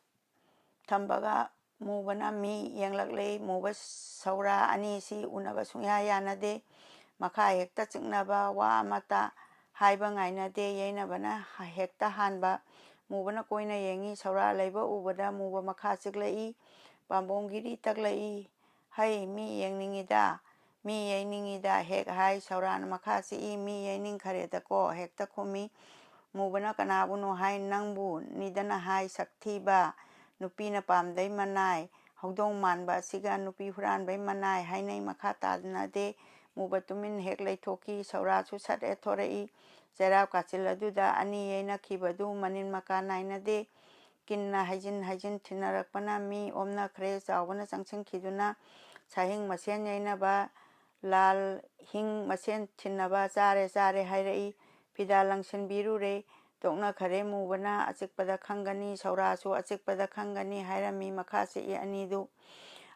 ꯊꯝꯕꯒ ꯃꯨꯕꯅ ꯃꯤ ꯌꯦꯡꯂꯛꯂꯦ꯫ ꯃꯨꯕ ꯁꯧꯔꯥ ꯑꯅꯤꯁꯤ ꯎꯅꯕ ꯁꯨꯡꯌꯥ ꯌꯥꯅꯗꯦ꯫ ꯃꯈꯥ ꯍꯦꯛꯇ ꯆꯤꯛꯅꯕ, ꯋꯥ ꯑꯃꯠꯇ ꯍꯥꯏꯕ ꯉꯥꯏꯅꯗꯦ꯫ ꯌꯩꯅꯕꯅ ꯍꯦꯛꯇ ꯍꯥꯟꯕ꯫ ꯃꯨꯕꯅ ꯀꯣꯏꯅ ꯌꯦꯡꯉꯤ꯫ ꯁꯧꯔꯥ ꯂꯩꯕ ꯎꯕꯗ ꯃꯨꯕ ꯃꯈꯥ ꯆꯤꯛꯂꯛꯏ꯫ ꯄꯥꯝꯕꯣꯝꯒꯤꯔꯤ ꯇꯛꯂꯛꯏ꯫ "ꯍꯩ, ꯃꯤ ꯌꯦꯡꯅꯤꯡꯉꯤꯗ, ꯃꯤ ꯌꯩꯅꯤꯡꯉꯤꯗ" ꯍꯦꯛ ꯍꯥꯏ꯫ ꯁꯧꯔꯥꯅ ꯃꯈꯥ ꯆꯤꯛꯏ꯫ "ꯃꯤ ꯌꯩꯅꯤꯡꯈꯔꯦꯗꯀꯣ" ꯍꯦꯛꯇ ꯈꯨꯝꯃꯤ꯫ ꯃꯨꯕꯅ "ꯀꯅꯥꯕꯨꯅꯣ" ꯍꯥꯏ꯫ "ꯅꯪꯕꯨ ꯅꯤꯗꯅ" ꯍꯥꯏ꯫ "ꯁꯛꯊꯤꯕ ꯅꯨꯄꯤꯅ ꯄꯥꯝꯗꯩ ꯃꯅꯥꯏ, ꯍꯧꯗꯣꯡ ꯃꯥꯟꯕ ꯑꯁꯤꯒ ꯅꯨꯄꯤ ꯍꯨꯔꯥꯟꯕꯩ ꯃꯅꯥꯏ" ꯍꯥꯏꯅꯩ꯫ ꯃꯈꯥ ꯇꯥꯅꯗꯦ꯫ ꯃꯨꯕ ꯇꯨꯃꯤꯟ ꯍꯦꯛ ꯂꯩꯊꯣꯛꯈꯤ꯫ ꯁꯧꯔꯥꯁꯨ ꯁꯠ ꯍꯦꯛ ꯊꯣꯔꯛꯏ꯫ ꯆꯩꯔꯥꯛ ꯀꯥꯆꯤꯜ ꯑꯗꯨꯗ ꯑꯅꯤ ꯌꯩꯅꯈꯤꯕꯗꯨ ꯃꯅꯤꯟ ꯃꯀꯥ ꯅꯥꯏꯅꯗꯦ꯫ ꯀꯤꯟꯅ ꯍꯩꯖꯤꯟ ꯍꯩꯖꯤꯟ ꯊꯤꯟꯅꯔꯛꯄꯅ ꯃꯤ ꯑꯣꯝꯅꯈ꯭ꯔꯦ꯫ ꯆꯥꯎꯕꯅ ꯆꯪꯁꯤꯟꯈꯤꯗꯨꯅ ꯁꯥꯍꯤꯡ ꯃꯁꯦꯟ ꯌꯩꯅꯕ, ꯂꯥꯜ ꯍꯤꯡ ꯃꯁꯦꯟ ꯊꯤꯟꯅꯕ, "ꯆꯥꯔꯦ, ꯆꯥꯔꯦ" ꯍꯥꯏꯔꯛꯏ꯫ ꯐꯤꯗꯥ ꯂꯪꯁꯤꯟꯕꯤꯔꯨꯔꯦ꯫ ꯇꯣꯛꯅꯈꯔꯦ꯫ ꯃꯨꯕꯅ ꯑꯆꯤꯛꯄꯗ ꯈꯪꯒꯅꯤ, ꯁꯧꯔꯥꯁꯨ ꯑꯆꯤꯛꯄꯗ ꯈꯪꯒꯅꯤ ꯍꯥꯏꯔꯝꯃꯤ꯫ ꯃꯈꯥ ꯆꯤꯛꯏ ꯑꯅꯤꯗꯨ꯫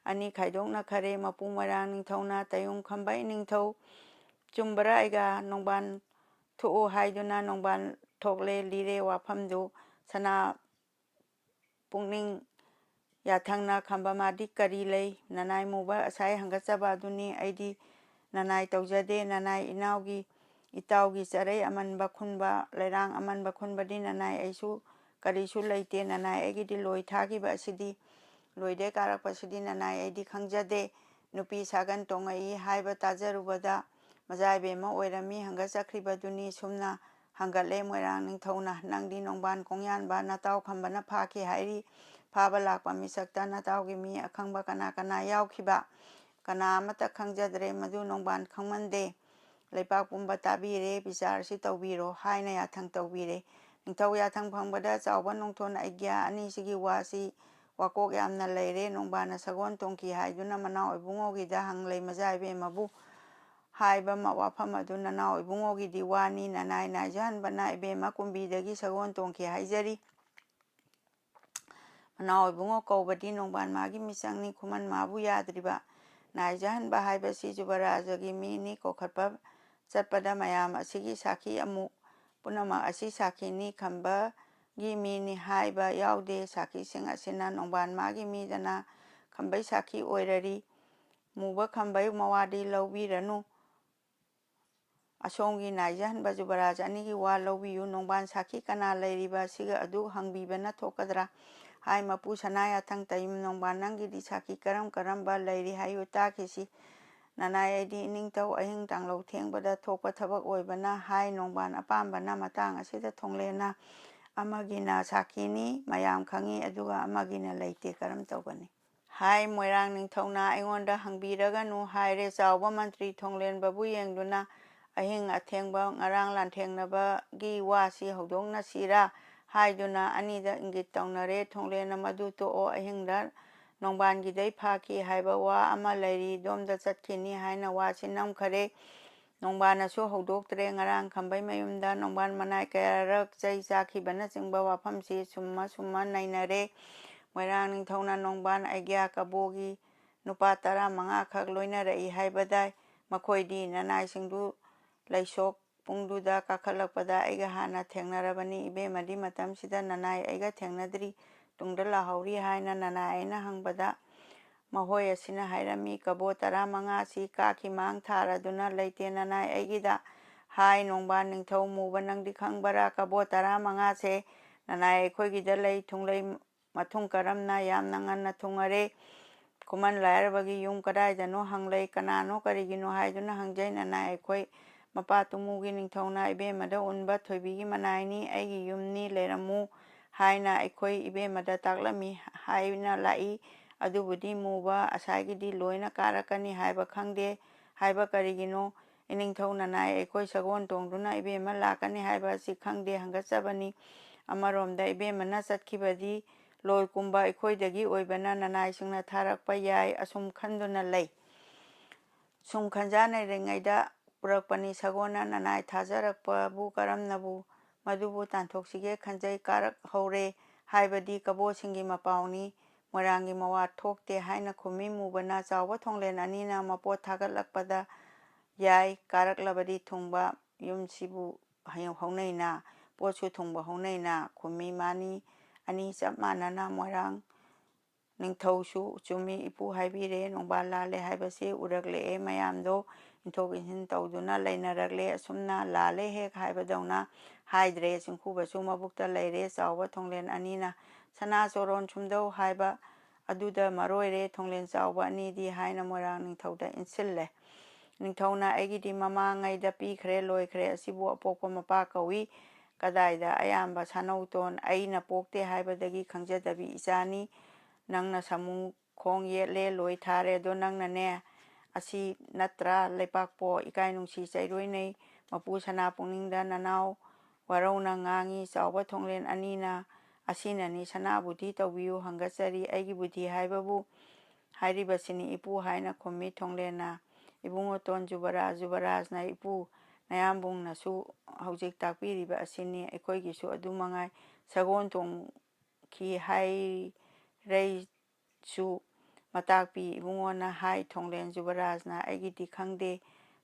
ꯑꯅꯤ ꯈꯥꯏꯗꯣꯛꯅꯈꯔꯦ꯫ ꯃꯄꯨ ꯃꯣꯏꯔꯥꯡ ꯅꯤꯡꯊꯧꯅ ꯇꯌꯨꯝ ꯈꯝꯕꯩ ꯅꯤꯡꯊꯧ ꯆꯨꯝꯕ꯭ꯔꯥ ꯑꯩꯒ ꯅꯣꯡꯕꯥꯟ ꯊꯣꯛꯎ ꯍꯥꯏꯗꯨꯅ ꯅꯣꯡꯕꯥꯟ ꯊꯣꯛꯂꯦ꯫ ꯂꯤꯔꯦ ꯋꯥꯐꯝꯗꯨ꯫ ꯁꯅꯥ ꯄꯨꯛꯅꯤꯡ ꯌꯥꯊꯪꯅ ꯈꯝꯕ ꯃꯥꯗꯤ ꯀꯔꯤ ꯂꯩ? ꯅꯅꯥꯏ ꯃꯨꯕ ꯑꯁꯥꯏ ꯍꯪꯒꯠꯆꯕ ꯑꯗꯨꯅꯤ꯫ ꯑꯩꯗꯤ ꯅꯅꯥꯏ ꯇꯧꯖꯗꯦ꯫ ꯅꯅꯥꯏ ꯏꯅꯥꯎꯒꯤ ꯏꯇꯥꯎꯒꯤ ꯆꯔꯩ ꯑꯃꯟꯕ ꯈꯨꯟꯕ, ꯂꯩꯔꯥꯡ ꯑꯃꯟꯕ ꯈꯨꯟꯕꯗꯤ ꯅꯅꯥꯏ ꯑꯩꯁꯨ ꯀꯔꯤꯁꯨ ꯂꯩꯇꯦ꯫ ꯅꯅꯥꯏ ꯑꯩꯒꯤꯗꯤ ꯂꯣꯏ ꯊꯥꯈꯤꯕ ꯑꯁꯤꯗꯤ, ꯂꯣꯏꯗꯩ ꯀꯥꯔꯛꯄꯁꯤꯗꯤ ꯅꯅꯥꯏ ꯑꯩꯗꯤ ꯈꯪꯖꯗꯦ꯫ ꯅꯨꯄꯤ ꯁꯥꯒꯟ ꯇꯣꯡꯉꯛꯏ ꯍꯥꯏꯕ ꯇꯥꯖꯔꯨꯕꯗ ꯃꯖꯥ ꯏꯕꯦꯝꯃ ꯑꯣꯏꯔꯝꯃꯤ ꯍꯪꯒꯠꯆꯈ꯭ꯔꯤꯕꯗꯨꯅꯤ꯫ ꯁꯨꯝꯅ ꯍꯪꯒꯠꯂꯦ ꯃꯣꯏꯔꯥꯡ ꯅꯤꯡꯊꯧꯅ, "ꯅꯪꯗꯤ ꯅꯣꯡꯕꯥꯟ ꯀꯣꯡꯌꯥꯟꯕ ꯅꯇꯥꯎ ꯈꯝꯕꯅ ꯐꯥꯈꯤ ꯍꯥꯏꯔꯤ꯫ ꯐꯥꯕ ꯂꯥꯛꯄ ꯃꯤꯁꯛꯇ ꯅꯇꯥꯎꯒꯤ ꯃꯤ ꯑꯈꯪꯕ ꯀꯅꯥ ꯀꯅꯥ ꯌꯥꯎꯈꯤꯕ?" "ꯀꯅꯥ ꯑꯃꯠꯇ ꯈꯪꯖꯗ꯭ꯔꯦ, ꯃꯗꯨ ꯅꯣꯡꯕꯥꯟ ꯈꯪꯃꯟꯗꯦ꯫ ꯂꯩꯄꯥꯛ ꯄꯨꯝꯕ ꯇꯥꯕꯤꯔꯦ, ꯕꯤꯆꯥꯔꯁꯤ ꯇꯧꯕꯤꯔꯣ" ꯍꯥꯏꯅ ꯌꯥꯊꯪ ꯇꯧꯕꯤꯔꯦ꯫ ꯅꯤꯡꯊꯧ ꯌꯥꯊꯪ ꯐꯪꯕꯗ ꯆꯥꯎꯕ ꯅꯣꯡꯊꯣꯟ ꯑꯩꯒ꯭ꯌꯥ ꯑꯅꯤꯁꯤꯒꯤ ꯋꯥꯁꯤ ꯋꯥꯀꯣꯛ ꯌꯥꯝꯅ ꯂꯩꯔꯦ꯫ ꯅꯣꯡꯕꯥꯟꯅ ꯁꯒꯣꯜ ꯇꯣꯡꯈꯤ ꯍꯥꯏꯗꯨꯅ ꯃꯅꯥꯎ ꯏꯕꯨꯡꯉꯣꯒꯤꯗ ꯍꯪꯂꯦ ꯃꯖꯥ ꯏꯕꯦꯝꯃꯕꯨ꯫ ꯍꯥꯏꯕ ꯃ-, ꯋꯥꯐꯝ ꯑꯗꯨ ꯅꯅꯥꯎ ꯏꯕꯨꯡꯉꯣꯒꯤꯗꯤ ꯋꯥꯅꯤ꯫ ꯅꯅꯥꯏ ꯅꯥꯏꯖꯍꯟꯕꯅ ꯏꯕꯦꯝꯃ ꯀꯨꯝꯕꯤꯗꯒꯤ ꯁꯒꯣꯜ ꯇꯣꯡꯈꯤ ꯍꯥꯏꯖꯔꯤ꯫ ꯃꯅꯥꯎ ꯏꯕꯨꯡꯉꯣ ꯀꯧꯕꯗꯤ ꯅꯣꯡꯕꯥꯟ ꯃꯥꯒꯤ ꯃꯤꯆꯪꯅꯤ, ꯈꯨꯃꯟ ꯃꯥꯕꯨ ꯌꯥꯗ꯭ꯔꯤꯕ꯫ ꯅꯥꯏꯖꯍꯟꯕ ꯍꯥꯏꯕꯁꯤ ꯖꯨꯕꯔꯥꯖꯒꯤ ꯃꯤꯅꯤ꯫ ꯀꯧꯈꯠꯄ ꯆꯠꯄꯗ ꯃꯌꯥꯝ ꯑꯁꯤꯒꯤ ꯁꯥꯈꯤ ꯑꯃꯨꯛ ꯄꯨꯝꯅꯃꯛ ꯑꯁꯤ ꯁꯥꯈꯤꯅꯤ, ꯈꯝꯕꯒꯤ ꯃꯤꯅꯤ ꯍꯥꯏꯕ ꯌꯥꯎꯗꯦ꯫ ꯁꯥꯈꯤꯁꯤꯡ ꯑꯁꯤꯅ ꯅꯣꯡꯕꯥꯟ ꯃꯥꯒꯤ ꯃꯤꯗꯅ ꯈꯝꯕꯩ ꯁꯥꯈꯤ ꯑꯣꯏꯔꯔꯤ꯫ ꯃꯨꯕ ꯈꯝꯕꯩ ꯃꯋꯥꯗꯤ ꯂꯧꯕꯤꯔꯅꯨ꯫ ꯑꯁꯣꯝꯒꯤ ꯅꯥꯏꯖꯍꯟꯕ ꯖꯨꯕꯔꯥꯖ ꯑꯅꯤꯒꯤ ꯋꯥ ꯂꯧꯕꯤꯌꯨ꯫ ꯅꯣꯡꯕꯥꯟ ꯁꯥꯈꯤ ꯀꯅꯥ ꯂꯩꯔꯤꯕ ꯑꯁꯤꯒ ꯑꯗꯨ ꯍꯪꯕꯤꯕꯅ ꯊꯣꯛꯀꯗ꯭ꯔꯥ? ꯍꯥꯏ ꯃꯄꯨ ꯁꯅꯥ ꯌꯥꯊꯪ ꯇꯌꯨꯝ ꯅꯣꯡꯕꯥꯟ ꯅꯪꯒꯤꯗꯤ ꯁꯥꯈꯤ ꯀꯔꯝ ꯀꯔꯝꯕ ꯂꯩꯔꯤ ꯍꯥꯏꯌꯨ ꯇꯥꯈꯤꯁꯤ꯫ ꯅꯅꯥꯏ ꯑꯩꯗꯤ ꯏꯅꯤꯡꯊꯧ ꯑꯍꯤꯡ ꯇꯥꯡꯂꯧ ꯊꯦꯡꯕꯗ ꯊꯣꯛꯄ ꯊꯕꯛ ꯑꯣꯏꯕꯅ ꯍꯥꯏ ꯅꯣꯡꯕꯥꯟ ꯑꯄꯥꯝꯕꯅ ꯃꯇꯥꯡ ꯑꯁꯤꯗ ꯊꯣꯡꯂꯦꯟꯅ ꯑꯃꯒꯤꯅ ꯁꯥꯈꯤꯅꯤ ꯃꯌꯥꯝ ꯈꯪꯉꯤ, ꯑꯗꯨꯒ ꯑꯃꯒꯤꯅ ꯂꯩꯇꯦ, ꯀꯔꯝ ꯇꯧꯒꯅꯤ? ꯍꯥꯏ ꯃꯣꯏꯔꯥꯡ ꯅꯤꯡꯊꯧꯅ ꯑꯩꯉꯣꯟꯗ ꯍꯪꯕꯤꯔꯒꯅꯨ ꯍꯥꯏꯔꯦ꯫ ꯆꯥꯎꯕ ꯃꯟꯇ꯭ꯔꯤ ꯊꯣꯡꯂꯦꯟꯕꯕꯨ ꯌꯦꯡꯗꯨꯅ ꯑꯍꯤꯡ ꯑꯊꯦꯡꯕ ꯉꯔꯥꯡ ꯂꯥꯟꯊꯦꯡꯅꯕꯒꯤ ꯋꯥꯁꯤ ꯍꯧꯗꯣꯛꯅꯁꯤꯔꯥ ꯍꯥꯏꯗꯨꯅ ꯑꯅꯤꯗ ꯏꯪꯒꯤꯠ ꯇꯧꯅꯔꯦ꯫ ꯊꯣꯡꯂꯦꯟꯅ ꯃꯗꯨ ꯇꯣꯛꯑꯣ, ꯑꯍꯤꯡꯗ ꯅꯣꯡꯕꯥꯟꯒꯤꯗꯩ ꯐꯥꯈꯤ ꯍꯥꯏꯕ ꯋꯥ ꯑꯃ ꯂꯩꯔꯤ, ꯑꯗꯣꯝꯗ ꯆꯠꯈꯤꯅꯤ ꯍꯥꯏꯅ ꯋꯥꯁꯤ ꯅꯝꯈꯔꯦ꯫ ꯅꯣꯡꯕꯥꯟꯅꯁꯨ ꯍꯧꯗꯣꯛꯇ꯭ꯔꯦ꯫ ꯉꯔꯥꯡ ꯈꯝꯕꯩ ꯃꯌꯨꯝꯗ ꯅꯣꯡꯕꯥꯟ ꯃꯅꯥꯏ ꯀꯌꯥꯔꯛ ꯆꯩ ꯆꯥꯈꯤꯕꯅꯆꯤꯡꯕ ꯋꯥꯐꯝꯁꯤ ꯁꯨꯝꯃ ꯁꯨꯝꯃ ꯅꯩꯅꯔꯦ꯫ ꯃꯣꯏꯔꯥꯡ ꯅꯤꯡꯊꯧꯅ ꯅꯣꯡꯕꯥꯟ ꯑꯩꯒ꯭ꯌꯥ ꯀꯕꯣꯒꯤ ꯅꯨꯄꯥ ꯇꯔꯥꯃꯉꯥ ꯈꯛ ꯂꯣꯏꯅꯔꯛꯏ ꯍꯥꯏꯕꯗꯥꯏ? ꯃꯈꯣꯏꯗꯤ ꯅꯅꯥꯏꯁꯤꯡꯗꯨ ꯂꯩꯁꯣꯛ ꯄꯨꯡꯗꯨꯗ ꯀꯥꯈꯠꯂꯛꯄꯗ ꯑꯩꯒ ꯍꯥꯟꯅ ꯊꯦꯡꯅꯔꯕꯅꯤ꯫ "ꯏꯕꯦꯝꯃꯗꯤ ꯃꯇꯝꯁꯤꯗ ꯅꯅꯥꯏ ꯑꯩꯒ ꯊꯦꯡꯅꯗ꯭ꯔꯤ, ꯇꯨꯡꯗ ꯂꯥꯛꯍꯧꯔꯤ" ꯍꯥꯏꯅ ꯅꯅꯥꯏ ꯑꯩꯅ ꯍꯪꯕꯗ, ꯃꯈꯣꯏ ꯑꯁꯤꯅ ꯍꯥꯏꯔꯝꯃꯤ, "ꯀꯕꯣ ꯇꯔꯥꯃꯉꯥꯁꯤ ꯀꯥꯈꯤ ꯃꯥꯡ ꯊꯥꯔꯗꯨꯅ ꯂꯩꯇꯦ ꯅꯅꯥꯏ ꯑꯩꯒꯤꯗ" ꯍꯥꯏ꯫ ꯅꯣꯡꯕꯥꯟ ꯅꯤꯡꯊꯧ ꯃꯨꯕ, ꯅꯪꯗꯤ ꯈꯪꯕꯔꯥ? ꯀꯕꯣ ꯇꯔꯥꯃꯉꯥꯁꯦ ꯅꯅꯥꯏ ꯑꯩꯈꯣꯏꯒꯤꯗ ꯂꯩ꯫ ꯊꯨꯡꯂꯩ ꯃꯊꯨꯡ ꯀꯔꯝꯅ ꯌꯥꯝꯅ ꯉꯟꯅ ꯊꯨꯡꯉꯔꯦ꯫ ꯈꯨꯃꯟ ꯂꯥꯏꯔꯕꯒꯤ ꯌꯨꯝ ꯀꯗꯥꯏꯗꯅꯣ ꯍꯪꯂꯩ꯫ "ꯀꯅꯥꯅꯣ, ꯀꯔꯤꯒꯤꯅꯣ?" ꯍꯥꯏꯗꯨꯅ ꯍꯪꯖꯩ꯫ ꯅꯅꯥꯏ ꯑꯩꯈꯣꯏ ꯃꯄꯥ ꯇꯨꯃꯨꯒꯤ ꯅꯤꯡꯊꯧꯅ ꯏꯕꯦꯝꯃꯗ ꯎꯟꯕ ꯊꯣꯏꯕꯤꯒꯤ ꯃꯅꯥꯏꯅꯤ, ꯑꯩꯒꯤ ꯌꯨꯝꯅꯤ, ꯂꯩꯔꯝꯃꯨ ꯍꯥꯏꯅ ꯑꯩꯈꯣꯏ ꯏꯕꯦꯝꯃꯗ ꯇꯥꯛꯂꯝꯃꯤ ꯍꯥꯏꯅ ꯂꯥꯛꯏ꯫ ꯑꯗꯨꯕꯨꯗꯤ ꯃꯨꯕ ꯑꯁꯥꯏꯒꯤꯗꯤ ꯂꯣꯏꯅ ꯀꯥꯔꯛꯀꯅꯤ ꯍꯥꯏꯕ ꯈꯪꯗꯦ꯫ ꯍꯥꯏꯕ ꯀꯔꯤꯒꯤꯅꯣ? ꯏꯅꯤꯡꯊꯧ ꯅꯅꯥꯏ ꯑꯩꯈꯣꯏ ꯁꯒꯣꯜ ꯇꯣꯡꯗꯨꯅ ꯏꯕꯦꯝꯃ ꯂꯥꯛꯀꯅꯤ ꯍꯥꯏꯕ ꯑꯁꯤ ꯈꯪꯗꯦ, ꯍꯪꯒꯠꯆꯕꯅꯤ꯫ ꯑꯃꯔꯣꯝꯗ ꯏꯕꯦꯝꯃꯅ ꯆꯠꯈꯤꯕꯗꯤ ꯂꯣꯏ ꯀꯨꯝꯕ ꯑꯩꯈꯣꯏꯗꯒꯤ ꯑꯣꯏꯕꯅ ꯅꯅꯥꯏꯁꯤꯡꯅ ꯊꯥꯔꯛꯄ ꯌꯥꯏ, ꯑꯁꯨꯝ ꯈꯟꯗꯨꯅ ꯂꯩ꯫ ꯁꯨꯝ ꯈꯟꯖꯥꯟꯅꯔꯤꯉꯩꯗ ꯄꯨꯔꯛꯄꯅꯤ꯫ ꯁꯒꯣꯜꯅ ꯅꯅꯥꯏ ꯊꯥꯖꯔꯛꯄꯕꯨ ꯀꯔꯝꯅꯕꯨ ꯃꯗꯨꯕꯨ ꯇꯥꯟꯊꯣꯛꯁꯤꯒꯦ ꯈꯟꯖꯩ꯫ "ꯀꯥꯔꯛ ꯍꯧꯔꯦ ꯍꯥꯏꯕꯗꯤ ꯀꯕꯣꯁꯤꯡꯒꯤ ꯃꯄꯥꯎꯅꯤ, ꯃꯣꯏꯔꯥꯡꯒꯤ ꯃꯋꯥ ꯊꯣꯛꯇꯦ" ꯍꯥꯏꯅ ꯈꯨꯝꯃꯤ꯫ ꯃꯨꯕꯅ ꯆꯥꯎꯕ ꯊꯣꯡꯂꯦꯟ ꯑꯅꯤꯅ ꯃꯄꯣꯠ ꯊꯥꯒꯠꯂꯛꯄꯗ ꯌꯥꯏ, ꯀꯥꯔꯛꯂꯕꯗꯤ ꯊꯨꯡꯕ ꯌꯨꯝꯁꯤꯕꯨ ꯍꯧꯅꯩꯅ, ꯄꯣꯠꯁꯨ ꯊꯨꯡꯕ ꯍꯧꯅꯩꯅ ꯈꯨꯝꯃꯤ꯫ ꯃꯥꯅꯤ ꯑꯅꯤ ꯆꯞ ꯃꯥꯟꯅꯅ ꯃꯣꯏꯔꯥꯡ ꯅꯤꯡꯊꯧꯁꯨ ꯆꯨꯝꯃꯤ ꯏꯄꯨ ꯍꯥꯏꯕꯤꯔꯦ꯫ ꯅꯣꯡꯕꯥꯜ ꯂꯥꯜꯂꯦ ꯍꯥꯏꯕꯁꯦ ꯎꯔꯛꯂꯛꯑꯦ꯫ ꯃꯌꯥꯝꯗꯣ ꯏꯟꯊꯣꯛ ꯏꯟꯁꯤꯟ ꯇꯧꯗꯨꯅ ꯂꯩꯅꯔꯛꯂꯦ꯫ ꯑꯁꯨꯝꯅ ꯂꯥꯜꯂꯦ ꯍꯦꯛ ꯍꯥꯏꯕꯗꯧꯅ ꯍꯥꯏꯗ꯭ꯔꯦ꯫ ꯆꯤꯡꯈꯨꯕꯁꯨ ꯃꯕꯨꯛꯇ ꯂꯩꯔꯦ꯫ ꯆꯥꯎꯕ ꯊꯣꯡꯂꯦꯟ ꯑꯅꯤꯅ "ꯁꯅꯥ ꯆꯣꯔꯣꯟ ꯁꯨꯝꯗꯧ" ꯍꯥꯏꯕ ꯑꯗꯨꯗ ꯃꯔꯣꯏꯔꯦ ꯊꯣꯡꯂꯦꯟ ꯆꯥꯎꯕ ꯑꯅꯤꯗꯤ ꯍꯥꯏꯅ ꯃꯣꯏꯔꯥꯡ ꯅꯤꯡꯊꯧꯗ ꯏꯟꯁꯤꯜꯂꯦ꯫ ꯅꯤꯡꯊꯧꯅ "ꯑꯩꯒꯤꯗꯤ ꯃꯃꯥꯡꯉꯩꯗ ꯄꯤꯈ꯭ꯔꯦ, ꯂꯣꯏꯈ꯭ꯔꯦ꯫ ꯑꯁꯤꯕꯨ ꯑꯄꯣꯛꯄ ꯃꯄꯥ ꯀꯧꯏ꯫ ꯀꯗꯥꯏꯗ ꯑꯌꯥꯝꯕ ꯁꯥꯅꯧꯇꯣꯟ? ꯑꯩꯅ ꯄꯣꯛꯇꯦ ꯍꯥꯏꯕꯗꯒꯤ ꯈꯪꯖꯗꯕꯤ ꯏꯆꯥꯅꯤ꯫ ꯅꯪꯅ ꯁꯥꯃꯨ ꯈꯣꯡ ꯌꯦꯠꯂꯦ, ꯂꯣꯏ ꯊꯥꯔꯦ꯫ ꯑꯗꯣ ꯅꯪꯅꯅꯦ, ꯑꯁꯤ ꯅꯠꯇ꯭ꯔꯥ ꯂꯩꯄꯥꯛꯄꯣ? ꯏꯀꯥꯏ ꯅꯨꯡꯁꯤ ꯆꯩꯔꯣꯏꯅꯩ ꯃꯄꯨ ꯁꯅꯥ ꯄꯨꯛꯅꯤꯡꯗ ꯅꯅꯥꯎ ꯋꯥꯔꯧꯅ ꯉꯥꯡꯉꯤ꯫ ꯆꯥꯎꯕ ꯊꯣꯡꯂꯦꯟ ꯑꯅꯤꯅ ꯑꯁꯤꯅꯅꯤ꯫ ꯁꯅꯥꯕꯨꯗꯤ ꯇꯧꯕꯤꯌꯨ, ꯍꯪꯒꯠꯆꯔꯤ꯫ ꯑꯩꯒꯤ ꯕꯨꯙꯤ ꯍꯥꯏꯕꯕꯨ ꯍꯥꯏꯔꯤꯕꯁꯤꯅꯤ ꯏꯄꯨ" ꯍꯥꯏꯅ ꯈꯨꯝꯃꯤ꯫ ꯊꯣꯡꯂꯦꯟꯅ ꯏꯕꯨꯡꯉꯣꯇꯣꯟ ꯖꯨꯕꯔꯥꯖ, ꯖꯨꯕꯔꯥꯖꯅ ꯏꯄꯨ ꯅꯌꯥꯝꯕꯨꯡꯅꯁꯨ ꯍꯧꯖꯤꯛ ꯇꯥꯛꯄꯤꯔꯤꯕ ꯑꯁꯤꯅꯤ꯫ ꯑꯩꯈꯣꯏꯒꯤꯁꯨ ꯑꯗꯨ ꯃꯉꯥꯏ꯫ ꯁꯒꯣꯜ ꯇꯣꯡꯈꯤ ꯍꯥꯏꯔꯩꯁꯨ ꯃꯇꯥꯛꯄꯤ ꯏꯕꯨꯡꯉꯣꯅ ꯍꯥꯏ, ꯊꯣꯡꯂꯦꯟ ꯖꯨꯕꯔꯥꯖꯅ ꯑꯩꯒꯤꯗꯤ ꯈꯪꯗꯦ,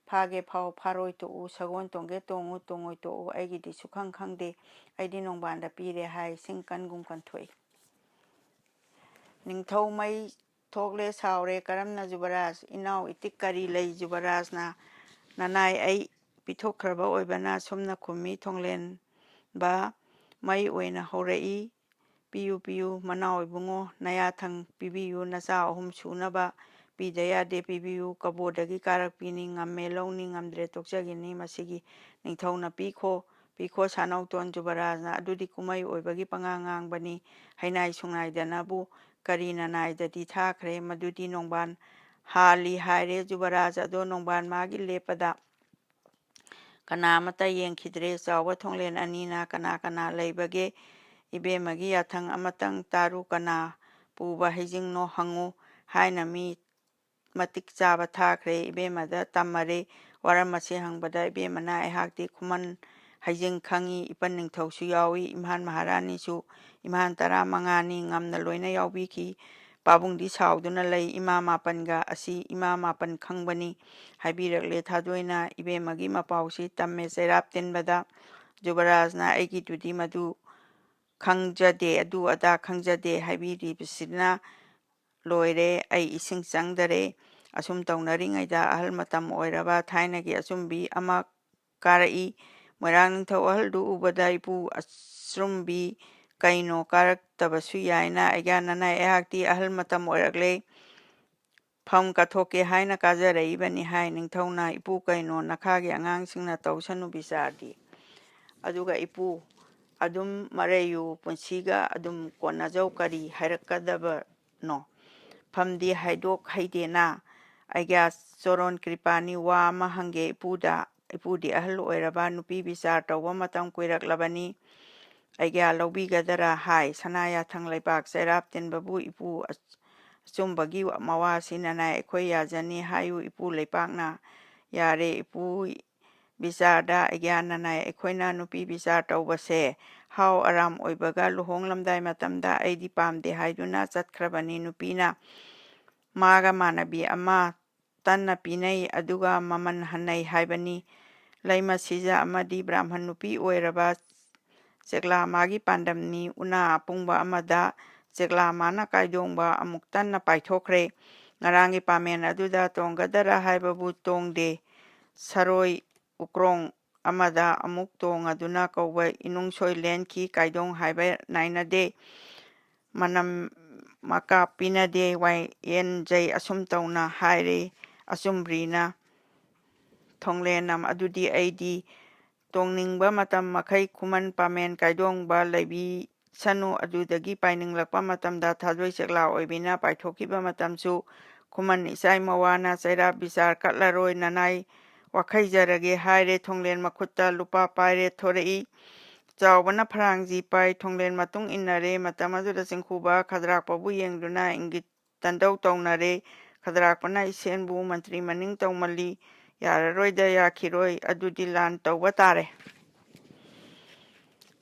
ꯐꯥꯒꯦ ꯐꯥꯎ ꯐꯥꯔꯣꯏ ꯇꯣꯛꯎ, ꯁꯒꯣꯜ ꯇꯣꯡꯒꯦ ꯇꯣꯡꯉꯨ, ꯇꯣꯡꯉꯣꯏ ꯇꯣꯛꯎ, ꯑꯩꯒꯤꯗꯤ ꯁꯨꯈꯪ ꯈꯪꯗꯦ, ꯑꯩꯗꯤ ꯅꯣꯡꯕꯥꯟꯗ ꯄꯤꯔꯦ ꯍꯥꯏ, ꯁꯤꯡ ꯀꯟꯒꯨꯝ ꯀꯟꯊꯣꯛꯏ꯫ ꯅꯤꯡꯊꯧ ꯃꯩ ꯊꯣꯛꯂꯦ ꯁꯥꯎꯔꯦ, ꯀꯔꯝꯅ ꯖꯨꯕꯔꯥꯖ? ꯏꯅꯥꯎ ꯏꯇꯤꯛ ꯀꯔꯤ ꯂꯩ? ꯖꯨꯕꯔꯥꯖꯅ ꯅꯅꯥꯏ ꯑꯩ ꯄꯤꯊꯣꯛꯈ꯭ꯔꯕ ꯑꯣꯏꯕꯅ ꯁꯨꯝꯅ ꯈꯨꯝꯃꯤ, ꯊꯣꯡꯂꯦꯟꯕ ꯃꯩ ꯑꯣꯏꯅ ꯍꯧꯔꯛꯏ, ꯄꯤꯌꯨ ꯄꯤꯌꯨ ꯃꯅꯥꯎ ꯏꯕꯨꯡꯉꯣ, ꯅꯌꯥꯊꯪ ꯄꯤꯕꯤꯌꯨ, ꯅꯆꯥ ꯑꯍꯨꯝ ꯁꯨꯅꯕ ꯄꯤꯗ ꯌꯥꯗꯦ, ꯄꯤꯕꯤꯌꯨ, ꯀꯕꯣꯗꯒꯤ ꯀꯥꯔꯛꯄꯤꯅꯤ, ꯉꯝꯃꯦ ꯂꯧꯅꯤ, ꯉꯝꯗ꯭ꯔꯦ ꯇꯣꯛꯆꯒꯤꯅꯤ, ꯃꯁꯤꯒꯤ ꯅꯤꯡꯊꯧꯅ ꯄꯤꯈꯣ ꯄꯤꯈꯣ ꯁꯥꯅꯧꯇꯣꯟ ꯖꯨꯕꯔꯥꯖꯅ ꯑꯗꯨꯗꯤ ꯀꯨꯝꯍꯩ ꯑꯣꯏꯕꯒꯤ ꯄꯉꯥꯡ ꯉꯥꯡꯕꯅꯤ꯫ ꯍꯩꯅꯥꯏ ꯁꯨꯡꯅꯥꯏꯗꯅꯕꯨ ꯀꯔꯤꯅ ꯅꯥꯏꯗꯗꯤ ꯊꯥꯈ꯭ꯔꯦ꯫ ꯃꯗꯨꯗꯤ ꯅꯣꯡꯕꯥꯟ ꯍꯥꯜꯂꯤ ꯍꯥꯏꯔꯦ꯫ ꯖꯨꯕꯔꯥꯖ ꯑꯗꯣ ꯅꯣꯡꯕꯥꯟ ꯃꯥꯒꯤ ꯂꯦꯞꯄꯗ ꯀꯅꯥ ꯑꯃꯠꯇ ꯌꯦꯡꯈꯤꯗ꯭ꯔꯦ꯫ ꯆꯥꯎꯕ ꯊꯣꯡꯂꯦꯟ ꯑꯅꯤꯅ ꯀꯅꯥ ꯀꯅꯥ ꯂꯩꯕꯒꯦ? ꯏꯕꯦꯝꯃꯒꯤ ꯌꯥꯊꯪ ꯑꯃꯇꯪ ꯇꯥꯔꯨ, ꯀꯅꯥ ꯄꯨꯕ ꯍꯩꯖꯤꯡꯅꯣ ꯍꯪꯉꯨ ꯍꯥꯏꯅ ꯃꯤ ꯃꯇꯤꯛ ꯆꯥꯕ ꯊꯥꯈ꯭ꯔꯦ꯫ ꯏꯕꯦꯝꯃꯗ ꯇꯝꯃꯔꯦ꯫ ꯋꯥꯔꯝ ꯑꯁꯤ ꯍꯪꯕꯗ ꯏꯕꯦꯝꯃꯅ ꯑꯩꯍꯥꯛꯇꯤ ꯈꯨꯃꯟ ꯍꯩꯖꯤꯡ ꯈꯪꯏ, ꯏꯄꯟ ꯅꯤꯡꯊꯧꯁꯨ ꯌꯥꯎꯏ, ꯏꯝꯐꯥꯜ ꯃꯍꯥꯔꯥꯅꯤꯁꯨ, ꯏꯝꯐꯥꯜ ꯇꯔꯥꯃꯉꯥꯅꯤ ꯉꯝꯅ ꯂꯣꯏꯅ ꯌꯥꯎꯕꯤꯈꯤ꯫ ꯄꯥꯕꯨꯡꯗꯤ ꯁꯥꯎꯗꯨꯅ ꯂꯩ, ꯏꯃꯥ ꯃꯥꯄꯟꯒ ꯑꯁꯤ ꯏꯃꯥ ꯃꯥꯄꯟ ꯈꯪꯕꯅꯤ ꯍꯥꯏꯕꯤꯔꯛꯂꯦ꯫ ꯊꯥꯗꯣꯏꯅ ꯏꯕꯦꯝꯃꯒꯤ ꯃꯄꯥꯎꯁꯤ ꯇꯝꯃꯦ ꯆꯩꯔꯥꯞ ꯇꯤꯟꯕꯗ꯫ ꯖꯨꯕꯔꯥꯖꯅ ꯑꯩꯒꯤꯗꯨꯗꯤ ꯃꯗꯨ ꯈꯪꯖꯗꯦ, ꯑꯗꯨ ꯑꯗꯥ ꯈꯪꯖꯗꯦ ꯍꯥꯏꯕꯤꯔꯤꯕꯁꯤꯅ ꯂꯣꯏꯔꯦ, ꯑꯩ ꯏꯁꯤꯡ ꯆꯪꯗꯔꯦ꯫ ꯑꯁꯨꯝ ꯇꯧꯅꯔꯤꯉꯩꯗ ꯑꯍꯜ ꯃꯇꯝ ꯑꯣꯏꯔꯕ ꯊꯥꯏꯅꯒꯤ ꯑꯆꯨꯝꯕꯤ ꯑꯃ ꯀꯥꯔꯛꯏ꯫ ꯃꯣꯏꯔꯥꯡ ꯅꯤꯡꯊꯧ ꯑꯍꯜꯗꯨ ꯎꯕꯗ ꯏꯄꯨ ꯑꯆꯨꯝꯕꯤ ꯀꯩꯅꯣ ꯀꯥꯔꯛꯇꯕꯁꯨ ꯌꯥꯏꯅ ꯑꯩꯒ꯭ꯌꯥ ꯅꯅꯥꯏ ꯑꯩꯍꯥꯛꯇꯤ ꯑꯍꯜ ꯃꯇꯝ ꯑꯣꯏꯔꯛꯂꯦ꯫ ꯐꯝ ꯀꯠꯊꯣꯛꯀꯦ ꯍꯥꯏꯅ ꯀꯥꯖꯔꯛꯏꯕꯅꯤ ꯍꯥꯏ꯫ ꯅꯤꯡꯊꯧꯅ ꯏꯄꯨ ꯀꯩꯅꯣ ꯅꯈꯥꯒꯤ ꯑꯉꯥꯡꯁꯤꯡꯅ ꯇꯧꯁꯅꯨ ꯕꯤꯆꯥꯔꯗꯤ꯫ ꯑꯗꯨꯒ ꯏꯄꯨ ꯑꯗꯨꯝ ꯃꯔꯩꯌꯨ ꯄꯨꯟꯁꯤꯒ ꯑꯗꯨꯝ ꯀꯣꯟꯅꯖꯧ ꯀꯔꯤ ꯍꯥꯏꯔꯛꯀꯗꯕꯅꯣ? ꯐꯝꯗꯤ ꯍꯥꯏꯗꯣꯛ ꯍꯩꯗꯦꯅ꯫ ꯑꯩꯒ꯭ꯌꯥ ꯆꯣꯔꯣꯟ ꯀ꯭ꯔꯤꯄꯥꯅꯤ ꯋꯥ ꯑꯃ ꯍꯪꯒꯦ ꯏꯄꯨꯗ꯫ ꯏꯄꯨꯗꯤ ꯑꯍꯜ ꯑꯣꯏꯔꯕ ꯅꯨꯄꯤ ꯕꯤꯆꯥꯔ ꯇꯧꯕ ꯃꯇꯝ ꯀꯨꯏꯔꯛꯂꯕꯅꯤ꯫ ꯑꯩꯒ꯭ꯌꯥ ꯂꯧꯕꯤꯒꯗꯔꯥ ꯍꯥꯏ꯫ ꯁꯅꯥ ꯌꯥꯊꯪ ꯂꯩꯕꯥꯛ ꯆꯩꯔꯥꯞ ꯇꯤꯟꯕꯕꯨ ꯏꯄꯨ ꯑꯆ-, ꯑꯆꯨꯝꯕꯒꯤ ꯃꯋꯥꯁꯤ ꯅꯅꯥꯏ ꯑꯩꯈꯣꯏ ꯌꯥꯖꯅꯤ ꯍꯥꯏꯌꯨ ꯏꯄꯨ ꯂꯩꯄꯥꯛꯅ꯫ ꯌꯥꯔꯦ ꯏꯄꯨ ꯕꯤꯆꯥꯔꯗ ꯑꯩꯒ꯭ꯌꯥꯟ ꯅꯅꯥꯏ ꯑꯩꯈꯣꯏꯅ ꯅꯨꯄꯤ ꯕꯤꯆꯥꯔ ꯇꯧꯕꯁꯦ ꯍꯥꯎ ꯑꯔꯥꯝ ꯑꯣꯏꯕꯒ ꯂꯨꯍꯣꯡꯂꯝꯗꯥꯏ ꯃꯇꯝꯗ ꯑꯩꯗꯤ ꯄꯥꯝꯗꯦ ꯍꯥꯏꯗꯨꯅ ꯆꯠꯈ꯭ꯔꯕꯅꯤ ꯅꯨꯄꯤꯅ꯫ ꯃꯥꯒ ꯃꯥꯟꯅꯕꯤ ꯑꯃ ꯇꯟꯅ ꯄꯤꯅꯩ ꯑꯗꯨꯒ ꯃꯃꯜ ꯍꯟꯅꯩ ꯍꯥꯏꯕꯅꯤ꯫ ꯂꯩꯃ ꯁꯤꯖ ꯑꯃꯗꯤ ꯕ꯭ꯔꯥꯍꯃꯟ ꯅꯨꯄꯤ ꯑꯣꯏꯔꯕ ꯆꯦꯛꯂꯥ ꯃꯥꯒꯤ ꯄꯥꯟꯗꯝꯅꯤ꯫ ꯎꯅꯥ ꯑꯄꯨꯡꯕ ꯑꯃꯗ ꯆꯦꯛꯂꯥ ꯃꯥꯅ ꯀꯥꯏꯗꯣꯡꯕ ꯑꯃꯨꯛ ꯇꯟꯅ ꯄꯥꯏꯊꯣꯛꯈ꯭ꯔꯦ꯫ ꯉꯔꯥꯡꯒꯤ ꯄꯥꯃꯦꯟ ꯑꯗꯨꯗ ꯇꯣꯡꯒꯗꯔꯥ ꯍꯥꯏꯕꯕꯨ ꯇꯣꯡꯗꯦ꯫ ꯁꯔꯣꯏ ꯎꯀ꯭ꯔꯣꯡ ꯑꯃꯗ ꯑꯃꯨꯛ ꯇꯣꯡꯉꯗꯨꯅ ꯀꯧꯕ ꯏꯅꯨꯡ ꯁꯣꯏ ꯂꯦꯟꯈꯤ꯫ ꯀꯥꯏꯗꯣꯡ ꯍꯥꯏꯕ ꯅꯥꯏꯅꯗꯦ꯫ ꯃꯅꯝ ꯃꯀꯥ ꯄꯤꯅꯗꯦ꯫ ꯋꯥꯌꯦꯟꯖꯩ ꯑꯁꯨꯝ ꯇꯧꯅ ꯍꯥꯏꯔꯦ ꯑꯆꯨꯝꯕ꯭ꯔꯤꯅ꯫ ꯊꯣꯡꯂꯦꯟ ꯑꯝ ꯑꯗꯨꯗꯤ ꯑꯩꯗꯤ ꯇꯣꯡꯅꯤꯡꯕ ꯃꯇꯝ ꯃꯈꯩ ꯈꯨꯃꯟ ꯄꯥꯃꯦꯟ ꯀꯥꯏꯗꯣꯡꯕ ꯂꯩꯕꯤꯁꯅꯨ꯫ ꯑꯗꯨꯗꯒꯤ ꯄꯥꯏꯅꯤꯡꯂꯛꯄ ꯃꯇꯝꯗ ꯊꯥꯗꯣꯏ ꯆꯦꯛꯂꯥ ꯑꯣꯏꯕꯤꯅ ꯄꯥꯏꯊꯣꯛꯈꯤꯕ ꯃꯇꯝꯁꯨ ꯈꯨꯃꯟ ꯏꯆꯥꯏ ꯃꯋꯥꯅ ꯆꯩꯔꯥ ꯕꯤꯆꯥꯔ ꯀꯠꯂꯔꯣꯏ ꯅꯅꯥꯏ ꯋꯥꯈꯩꯖꯔꯒꯦ ꯍꯥꯏꯔꯦ꯫ ꯊꯣꯡꯂꯦꯟ ꯃꯈꯨꯠꯇ ꯂꯨꯄꯥ ꯄꯥꯏꯔꯦ ꯊꯣꯔꯛꯏ꯫ ꯆꯥꯎꯕꯅ ꯐꯔꯥꯡꯖꯤ ꯄꯥꯏ꯫ ꯊꯣꯡꯂꯦꯟ ꯃꯇꯨꯡ ꯏꯟꯅꯔꯦ꯫ ꯃꯇꯝ ꯑꯗꯨꯗ ꯆꯤꯡꯈꯨꯕ ꯈꯗ꯭ꯔꯥꯛꯄꯕꯨ ꯌꯦꯡꯗꯨꯅ ꯏꯪꯒꯤꯠ ꯇꯟꯗꯧ ꯇꯧꯅꯔꯦ꯫ ꯈꯗ꯭ꯔꯥꯛꯄꯅ ꯏꯁꯦꯟꯕꯨ ꯃꯟꯇ꯭ꯔꯤ ꯃꯅꯤꯡ ꯇꯧꯃꯜꯂꯤ꯫ ꯌꯥꯔꯔꯣꯏꯗ ꯌꯥꯈꯤꯔꯣꯏ꯫ ꯑꯗꯨꯗꯤ ꯂꯥꯟ ꯇꯧꯕ ꯇꯥꯔꯦ꯫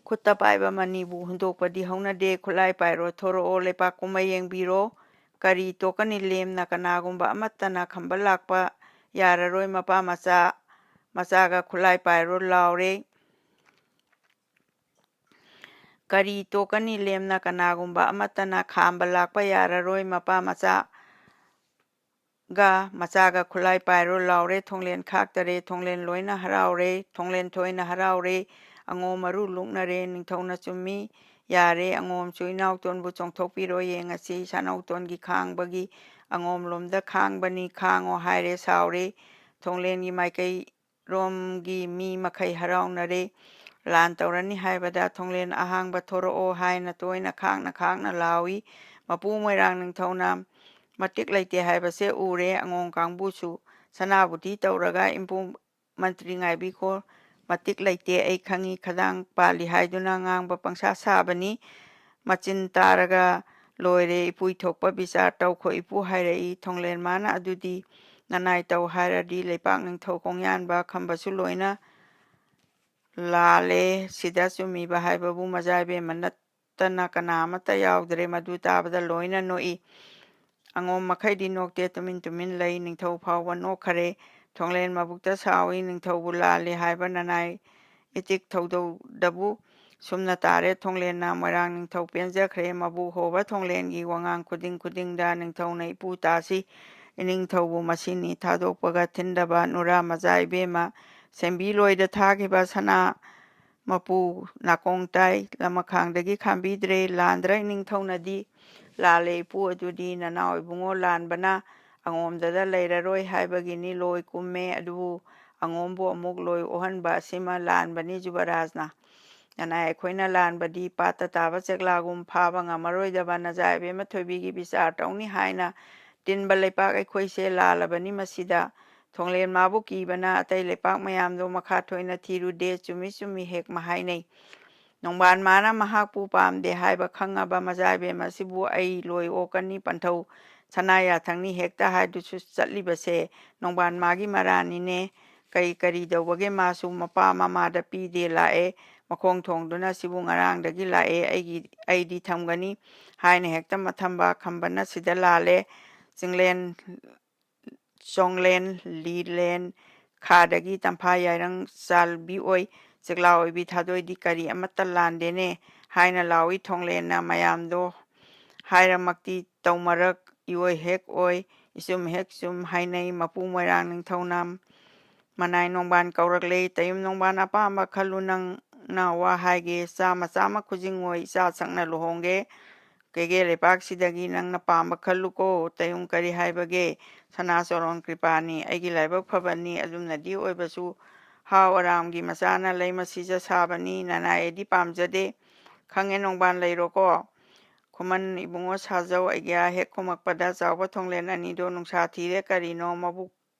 ꯈꯨꯠꯇ ꯄꯥꯏꯕ ꯃꯅꯤꯕꯨ ꯍꯨꯟꯗꯣꯛꯄꯗꯤ ꯍꯧꯅꯗꯦ꯫ ꯈꯨꯠꯂꯥꯏ ꯄꯥꯏꯔꯣ ꯊꯣꯔꯛꯑꯣ ꯂꯩꯄꯥꯛ ꯀꯨꯝꯕ ꯌꯦꯡꯕꯤꯔꯣ꯫ ꯀꯔꯤ ꯇꯣꯛꯀꯅꯤ ꯂꯦꯝꯅ ꯀꯅꯥꯒꯨꯝꯕ ꯑꯃꯠꯇꯅ ꯈꯝꯕ ꯂꯥꯛꯄ ꯌꯥꯔꯔꯣꯏ꯫ ꯃꯄꯥ ꯃꯆꯥ ꯃꯆꯥꯒ ꯈꯨꯠꯂꯥꯏ ꯄꯥꯏꯔꯣ ꯂꯥꯎꯔꯦ꯫ ꯀꯔꯤ ꯇꯣꯛꯀꯅꯤ ꯂꯦꯝꯅ ꯀꯅꯥꯒꯨꯝꯕ ꯑꯃꯠꯇꯅ ꯈꯥꯝꯕ ꯂꯥꯛꯄ ꯌꯥꯔꯔꯣꯏ꯫ ꯃꯄꯥ ꯃꯆꯥ ꯒ ꯃꯆꯥꯒ ꯈꯨꯠꯂꯥꯏ ꯄꯥꯏꯔꯣ ꯂꯥꯎꯔꯦ꯫ ꯊꯣꯡꯂꯦꯟ ꯈꯥꯛꯇꯔꯦ꯫ ꯊꯣꯡꯂꯦꯟ ꯂꯣꯏꯅ ꯍꯔꯥꯎꯔꯦ꯫ ꯊꯣꯡꯂꯦꯟ ꯊꯣꯏꯅ ꯍꯔꯥꯎꯔꯦ꯫ ꯑꯉꯣꯝ ꯃꯔꯨ ꯂꯨꯛꯅꯔꯦ꯫ ꯅꯤꯡꯊꯧꯅ ꯆꯨꯝꯃꯤ꯫ ꯌꯥꯔꯦ ꯑꯉꯣꯝꯁꯨ ꯏꯅꯥꯎꯇꯣꯟꯕꯨ ꯆꯣꯡꯊꯣꯛꯄꯤꯔꯣ ꯌꯦꯡꯉꯁꯤ꯫ ꯁꯥꯅꯧꯇꯣꯟꯒꯤ ꯈꯥꯡꯕꯒꯤ ꯑꯉꯣꯝ ꯂꯣꯝꯗ ꯈꯥꯡꯕꯅꯤ꯫ ꯈꯥꯡꯉꯣ ꯍꯥꯏꯔꯦ ꯁꯥꯎꯔꯦ꯫ ꯊꯣꯡꯂꯦꯟꯒꯤ ꯃꯥꯏꯀꯩ ꯔꯣꯝꯒꯤ ꯃꯤ ꯃꯈꯩ ꯍꯔꯥꯎꯅꯔꯦ꯫ ꯂꯥꯟ ꯇꯧꯔꯅꯤ ꯍꯥꯏꯕꯗ ꯊꯣꯡꯂꯦꯟ ꯑꯍꯥꯡꯕ ꯊꯣꯔꯛꯑꯣ ꯍꯥꯏꯅ ꯇꯣꯏꯅ ꯈꯥꯛꯅ ꯈꯥꯛꯅ ꯂꯥꯎꯏ꯫ ꯃꯄꯨ ꯃꯣꯏꯔꯥꯡ ꯅꯤꯡꯊꯧꯅ ꯃꯇꯤꯛ ꯂꯩꯇꯦ ꯍꯥꯏꯕꯁꯦ ꯎꯔꯦ꯫ ꯑꯉꯣꯝ ꯀꯥꯡꯕꯨꯁꯨ ꯁꯅꯥꯕꯨꯗꯤ ꯇꯧꯔꯒ ꯏꯝꯄꯨ ꯃꯟꯇ꯭ꯔꯤ ꯉꯥꯏꯕꯤꯈꯣ꯫ ꯃꯇꯤꯛ ꯂꯩꯇꯦ ꯑꯩ ꯈꯪꯉꯤ꯫ ꯈꯗꯥꯡ ꯄꯥꯜꯂꯤ ꯍꯥꯏꯗꯨꯅ ꯉꯥꯡꯕ ꯄꯪꯁꯥ ꯁꯥꯕꯅꯤ꯫ ꯃꯆꯤꯟ ꯇꯥꯔꯒ ꯂꯣꯏꯔꯦ, ꯏꯄꯨ ꯏꯊꯣꯛꯄ ꯕꯤꯆꯥꯔ ꯇꯧꯈꯣ ꯏꯄꯨ ꯍꯥꯏꯔꯛꯏ꯫ ꯊꯣꯡꯂꯦꯟ ꯃꯥꯅ ꯑꯗꯨꯗꯤ ꯅꯅꯥꯏ ꯇꯧ ꯍꯥꯏꯔꯗꯤ ꯂꯩꯄꯥꯛ ꯅꯤꯡꯊꯧ ꯀꯣꯡꯌꯥꯟꯕ ꯈꯝꯕꯁꯨ ꯂꯣꯏꯅ ꯂꯥꯜꯂꯦ꯫ ꯁꯤꯗ ꯆꯨꯝꯃꯤꯕ ꯍꯥꯏꯕꯕꯨ ꯃꯖꯥ ꯏꯕꯦꯝꯃ ꯅꯠꯇꯅ ꯀꯅꯥ ꯑꯃꯠꯇ ꯌꯥꯎꯗ꯭ꯔꯦ꯫ ꯃꯗꯨ ꯇꯥꯕꯗ ꯂꯣꯏꯅ ꯅꯣꯛꯏ꯫ ꯑꯉꯣꯝ ꯃꯈꯩꯗꯤ ꯅꯣꯛꯇꯦ, ꯇꯨꯃꯤꯟ ꯇꯨꯃꯤꯟ ꯂꯩ꯫ ꯅꯤꯡꯊꯧ ꯐꯥꯎꯕ ꯅꯣꯛꯈꯔꯦ꯫ ꯊꯣꯡꯂꯦꯟ ꯃꯕꯨꯛꯇ ꯁꯥꯎꯏ, ꯅꯤꯡꯊꯧꯕꯨ ꯂꯥꯜꯂꯦ ꯍꯥꯏꯕ ꯅꯅꯥꯏ ꯏꯇꯤꯛ ꯊꯧꯗꯧꯗꯕꯨ ꯁꯨꯝꯅ ꯇꯥꯔꯦ꯫ ꯊꯣꯡꯂꯦꯟꯅ ꯃꯣꯏꯔꯥꯡ ꯅꯤꯡꯊꯧ ꯄꯦꯟꯖꯈ꯭ꯔꯦ꯫ ꯃꯕꯨ ꯍꯣꯕ ꯊꯣꯡꯂꯦꯟꯒꯤ ꯋꯥꯉꯥꯡ ꯈꯨꯗꯤꯡ ꯈꯨꯗꯤꯡꯗ ꯅꯤꯡꯊꯧꯅ ꯏꯄꯨ ꯇꯥꯁꯤ, ꯏꯅꯤꯡꯊꯧꯕꯨ ꯃꯁꯤꯅꯤ ꯊꯥꯗꯣꯛꯄꯒ ꯊꯤꯟꯗꯕ ꯅꯨꯔꯥ ꯃꯖꯥ ꯏꯕꯦꯝꯃ ꯁꯦꯝꯕꯤ ꯂꯣꯏꯗ ꯊꯥꯈꯤꯕ ꯁꯅꯥ ꯃꯄꯨ ꯅꯥꯀꯣꯡ ꯇꯥꯏ, ꯂꯃꯈꯥꯡꯗꯒꯤ ꯈꯥꯝꯕꯤꯗ꯭ꯔꯦ꯫ ꯂꯥꯟꯗ꯭ꯔ ꯏꯅꯤꯡꯊꯧꯅꯗꯤ? ꯂꯥꯜꯂꯦ ꯏꯄꯨ, ꯑꯗꯨꯗꯤ ꯅꯅꯥꯎ ꯏꯕꯨꯡꯉꯣ ꯂꯥꯟꯕꯅ ꯑꯉꯣꯝꯗꯗ ꯂꯩꯔꯔꯣꯏ ꯍꯥꯏꯕꯒꯤꯅꯤ꯫ ꯂꯣꯏ ꯀꯨꯝꯃꯦ, ꯑꯗꯨꯕꯨ ꯑꯉꯣꯝꯕꯨ ꯑꯃꯨꯛ ꯂꯣꯏ ꯑꯣꯍꯟꯕ ꯑꯁꯤꯃ ꯂꯥꯟꯕꯅꯤ ꯖꯨꯕꯔꯥꯖꯅ꯫ ꯅꯅꯥꯏ ꯑꯩꯈꯣꯏꯅ ꯂꯥꯟꯕꯗꯤ ꯄꯥꯠꯇ ꯇꯥꯕ ꯆꯦꯛꯂꯥꯒꯨꯝ ꯐꯥꯕ ꯉꯝꯃꯔꯣꯏꯗꯕ ꯅꯖꯥ ꯏꯕꯦꯝꯃ ꯊꯣꯏꯕꯤꯒꯤ ꯕꯤꯆꯥꯔ ꯇꯧꯅꯤ ꯍꯥꯏꯅ ꯇꯤꯟꯕ ꯂꯩꯄꯥꯛ ꯑꯩꯈꯣꯏꯁꯦ ꯂꯥꯜꯂꯕꯅꯤ꯫ ꯃꯁꯤꯗ ꯊꯣꯡꯂꯦꯟ ꯃꯥꯕꯨ ꯀꯤꯕꯅ ꯑꯇꯩ ꯂꯩꯄꯥꯛ ꯃꯌꯥꯝꯗꯣ ꯃꯈꯥ ꯊꯣꯏꯅ ꯊꯤꯔꯨꯗꯦ꯫ ꯆꯨꯝꯃꯤ ꯆꯨꯝꯃꯤ ꯍꯦꯛ ꯃꯍꯥꯏꯅꯩ꯫ ꯅꯣꯡꯕꯥꯟ ꯃꯥꯅ ꯃꯍꯥꯛꯄꯨ ꯄꯥꯝꯗꯦ ꯍꯥꯏꯕ ꯈꯪꯉꯕ ꯃꯖꯥ ꯏꯕꯦꯝ ꯑꯁꯤꯕꯨ ꯑꯩ ꯂꯣꯏ ꯑꯣꯛꯀꯅꯤ ꯄꯟꯊꯧ ꯁꯅꯥ ꯌꯥꯊꯪꯅꯤ ꯍꯦꯛꯇ ꯍꯥꯏꯗꯨꯁꯨ ꯆꯠꯂꯤꯕꯁꯦ꯫ ꯅꯣꯡꯕꯥꯟ ꯃꯥꯒꯤ ꯃꯔꯥꯅꯤꯅꯦ꯫ ꯀꯔꯤ ꯀꯔꯤ ꯇꯧꯕꯒꯦ? ꯃꯥꯁꯨ ꯃꯄꯥ ꯃꯃꯥꯗ ꯄꯤꯗꯦ ꯂꯥꯛꯑꯦ꯫ ꯃꯈꯣꯡ ꯊꯣꯡꯗꯨꯅ ꯁꯤꯕꯨ ꯉꯔꯥꯡꯗꯒꯤ ꯂꯥꯛꯑꯦ, ꯑꯩꯒꯤ ꯑꯩꯗꯤ ꯊꯝꯒꯅꯤ ꯍꯥꯏꯅ ꯍꯦꯛꯇ ꯃꯊꯝꯕ ꯈꯝꯕꯅ ꯁꯤꯗ ꯂꯥꯜꯂꯦ꯫ ꯆꯤꯡꯂꯦꯟ ꯆꯣꯡꯂꯦꯟ, ꯂꯤꯂꯦꯟ, ꯈꯥꯗꯒꯤ ꯇꯝꯐꯥ ꯌꯥꯏꯔꯪ ꯆꯥꯜꯕꯤ ꯑꯣꯏ, ꯆꯦꯛꯂꯥ ꯑꯣꯏꯕꯤ ꯊꯥꯗꯣꯏꯗꯤ ꯀꯔꯤ ꯑꯃꯠꯇ ꯂꯥꯟꯗꯦꯅꯦ ꯍꯥꯏꯅ ꯂꯥꯎꯏ꯫ ꯊꯣꯡꯂꯦꯟꯅ ꯃꯌꯥꯝꯗꯣ ꯍꯥꯏꯔꯃꯛꯇꯤ ꯇꯧꯃꯔꯛ ꯏꯑꯣꯏ ꯍꯦꯛ ꯑꯣꯏ, ꯏꯆꯨꯝ ꯍꯦꯛ ꯆꯨꯝ ꯍꯥꯏꯅꯩ꯫ ꯃꯄꯨ ꯃꯣꯏꯔꯥꯡ ꯅꯤꯡꯊꯧꯅ ꯃꯅꯥꯏ ꯅꯣꯡꯕꯥꯟ ꯀꯧꯔꯛꯂꯦ, "ꯇꯌꯨꯝ ꯅꯣꯡꯕꯥꯟ ꯑꯄꯥꯝꯕ ꯈꯜꯂꯨ, ꯅꯪꯅ ꯋꯥ ꯍꯥꯏꯒꯦ, ꯆꯥꯃ ꯆꯥꯃ ꯈꯨꯖꯤꯡ ꯑꯣꯏ, ꯏꯆꯥ ꯁꯛꯅ ꯂꯨꯍꯣꯡꯒꯦ, ꯀꯦꯒꯦ ꯂꯩꯄꯥꯛꯁꯤꯗꯒꯤ ꯅꯪꯅ ꯄꯥꯝꯕ ꯈꯜꯂꯨꯀꯣ꯫ ꯇꯌꯨꯝ ꯀꯔꯤ ꯍꯥꯏꯕꯒꯦ? ꯁꯅꯥ ꯆꯣꯔꯣꯟ ꯀ꯭ꯔꯤꯄꯥꯅꯤ, ꯑꯩꯒꯤ ꯂꯥꯏꯕꯛ ꯐꯕꯅꯤ, ꯑꯗꯨꯝꯅꯗꯤ ꯑꯣꯏꯕꯁꯨ ꯍꯥꯎ ꯑꯔꯥꯝꯒꯤ ꯃꯆꯥꯅ ꯂꯩꯃ ꯁꯤꯖ ꯁꯥꯕꯅꯤ, ꯅꯅꯥꯏ ꯑꯩꯗꯤ ꯄꯥꯝꯖꯗꯦ꯫ ꯈꯪꯉꯦ ꯅꯣꯡꯕꯥꯟ ꯂꯩꯔꯣꯀꯣ꯫" ꯈꯨꯃꯟ ꯏꯕꯨꯡꯉꯣ ꯁꯥꯖꯧ ꯑꯩꯒ꯭ꯌꯥ ꯍꯦꯛ ꯈꯨꯝꯃꯛꯄꯗ ꯆꯥꯎꯕ ꯊꯣꯡꯂꯦꯟ ꯑꯅꯤꯗꯣ ꯅꯨꯡꯁꯥ ꯊꯤꯔꯦ ꯀꯔꯤꯅꯣ ꯃꯕꯨꯛ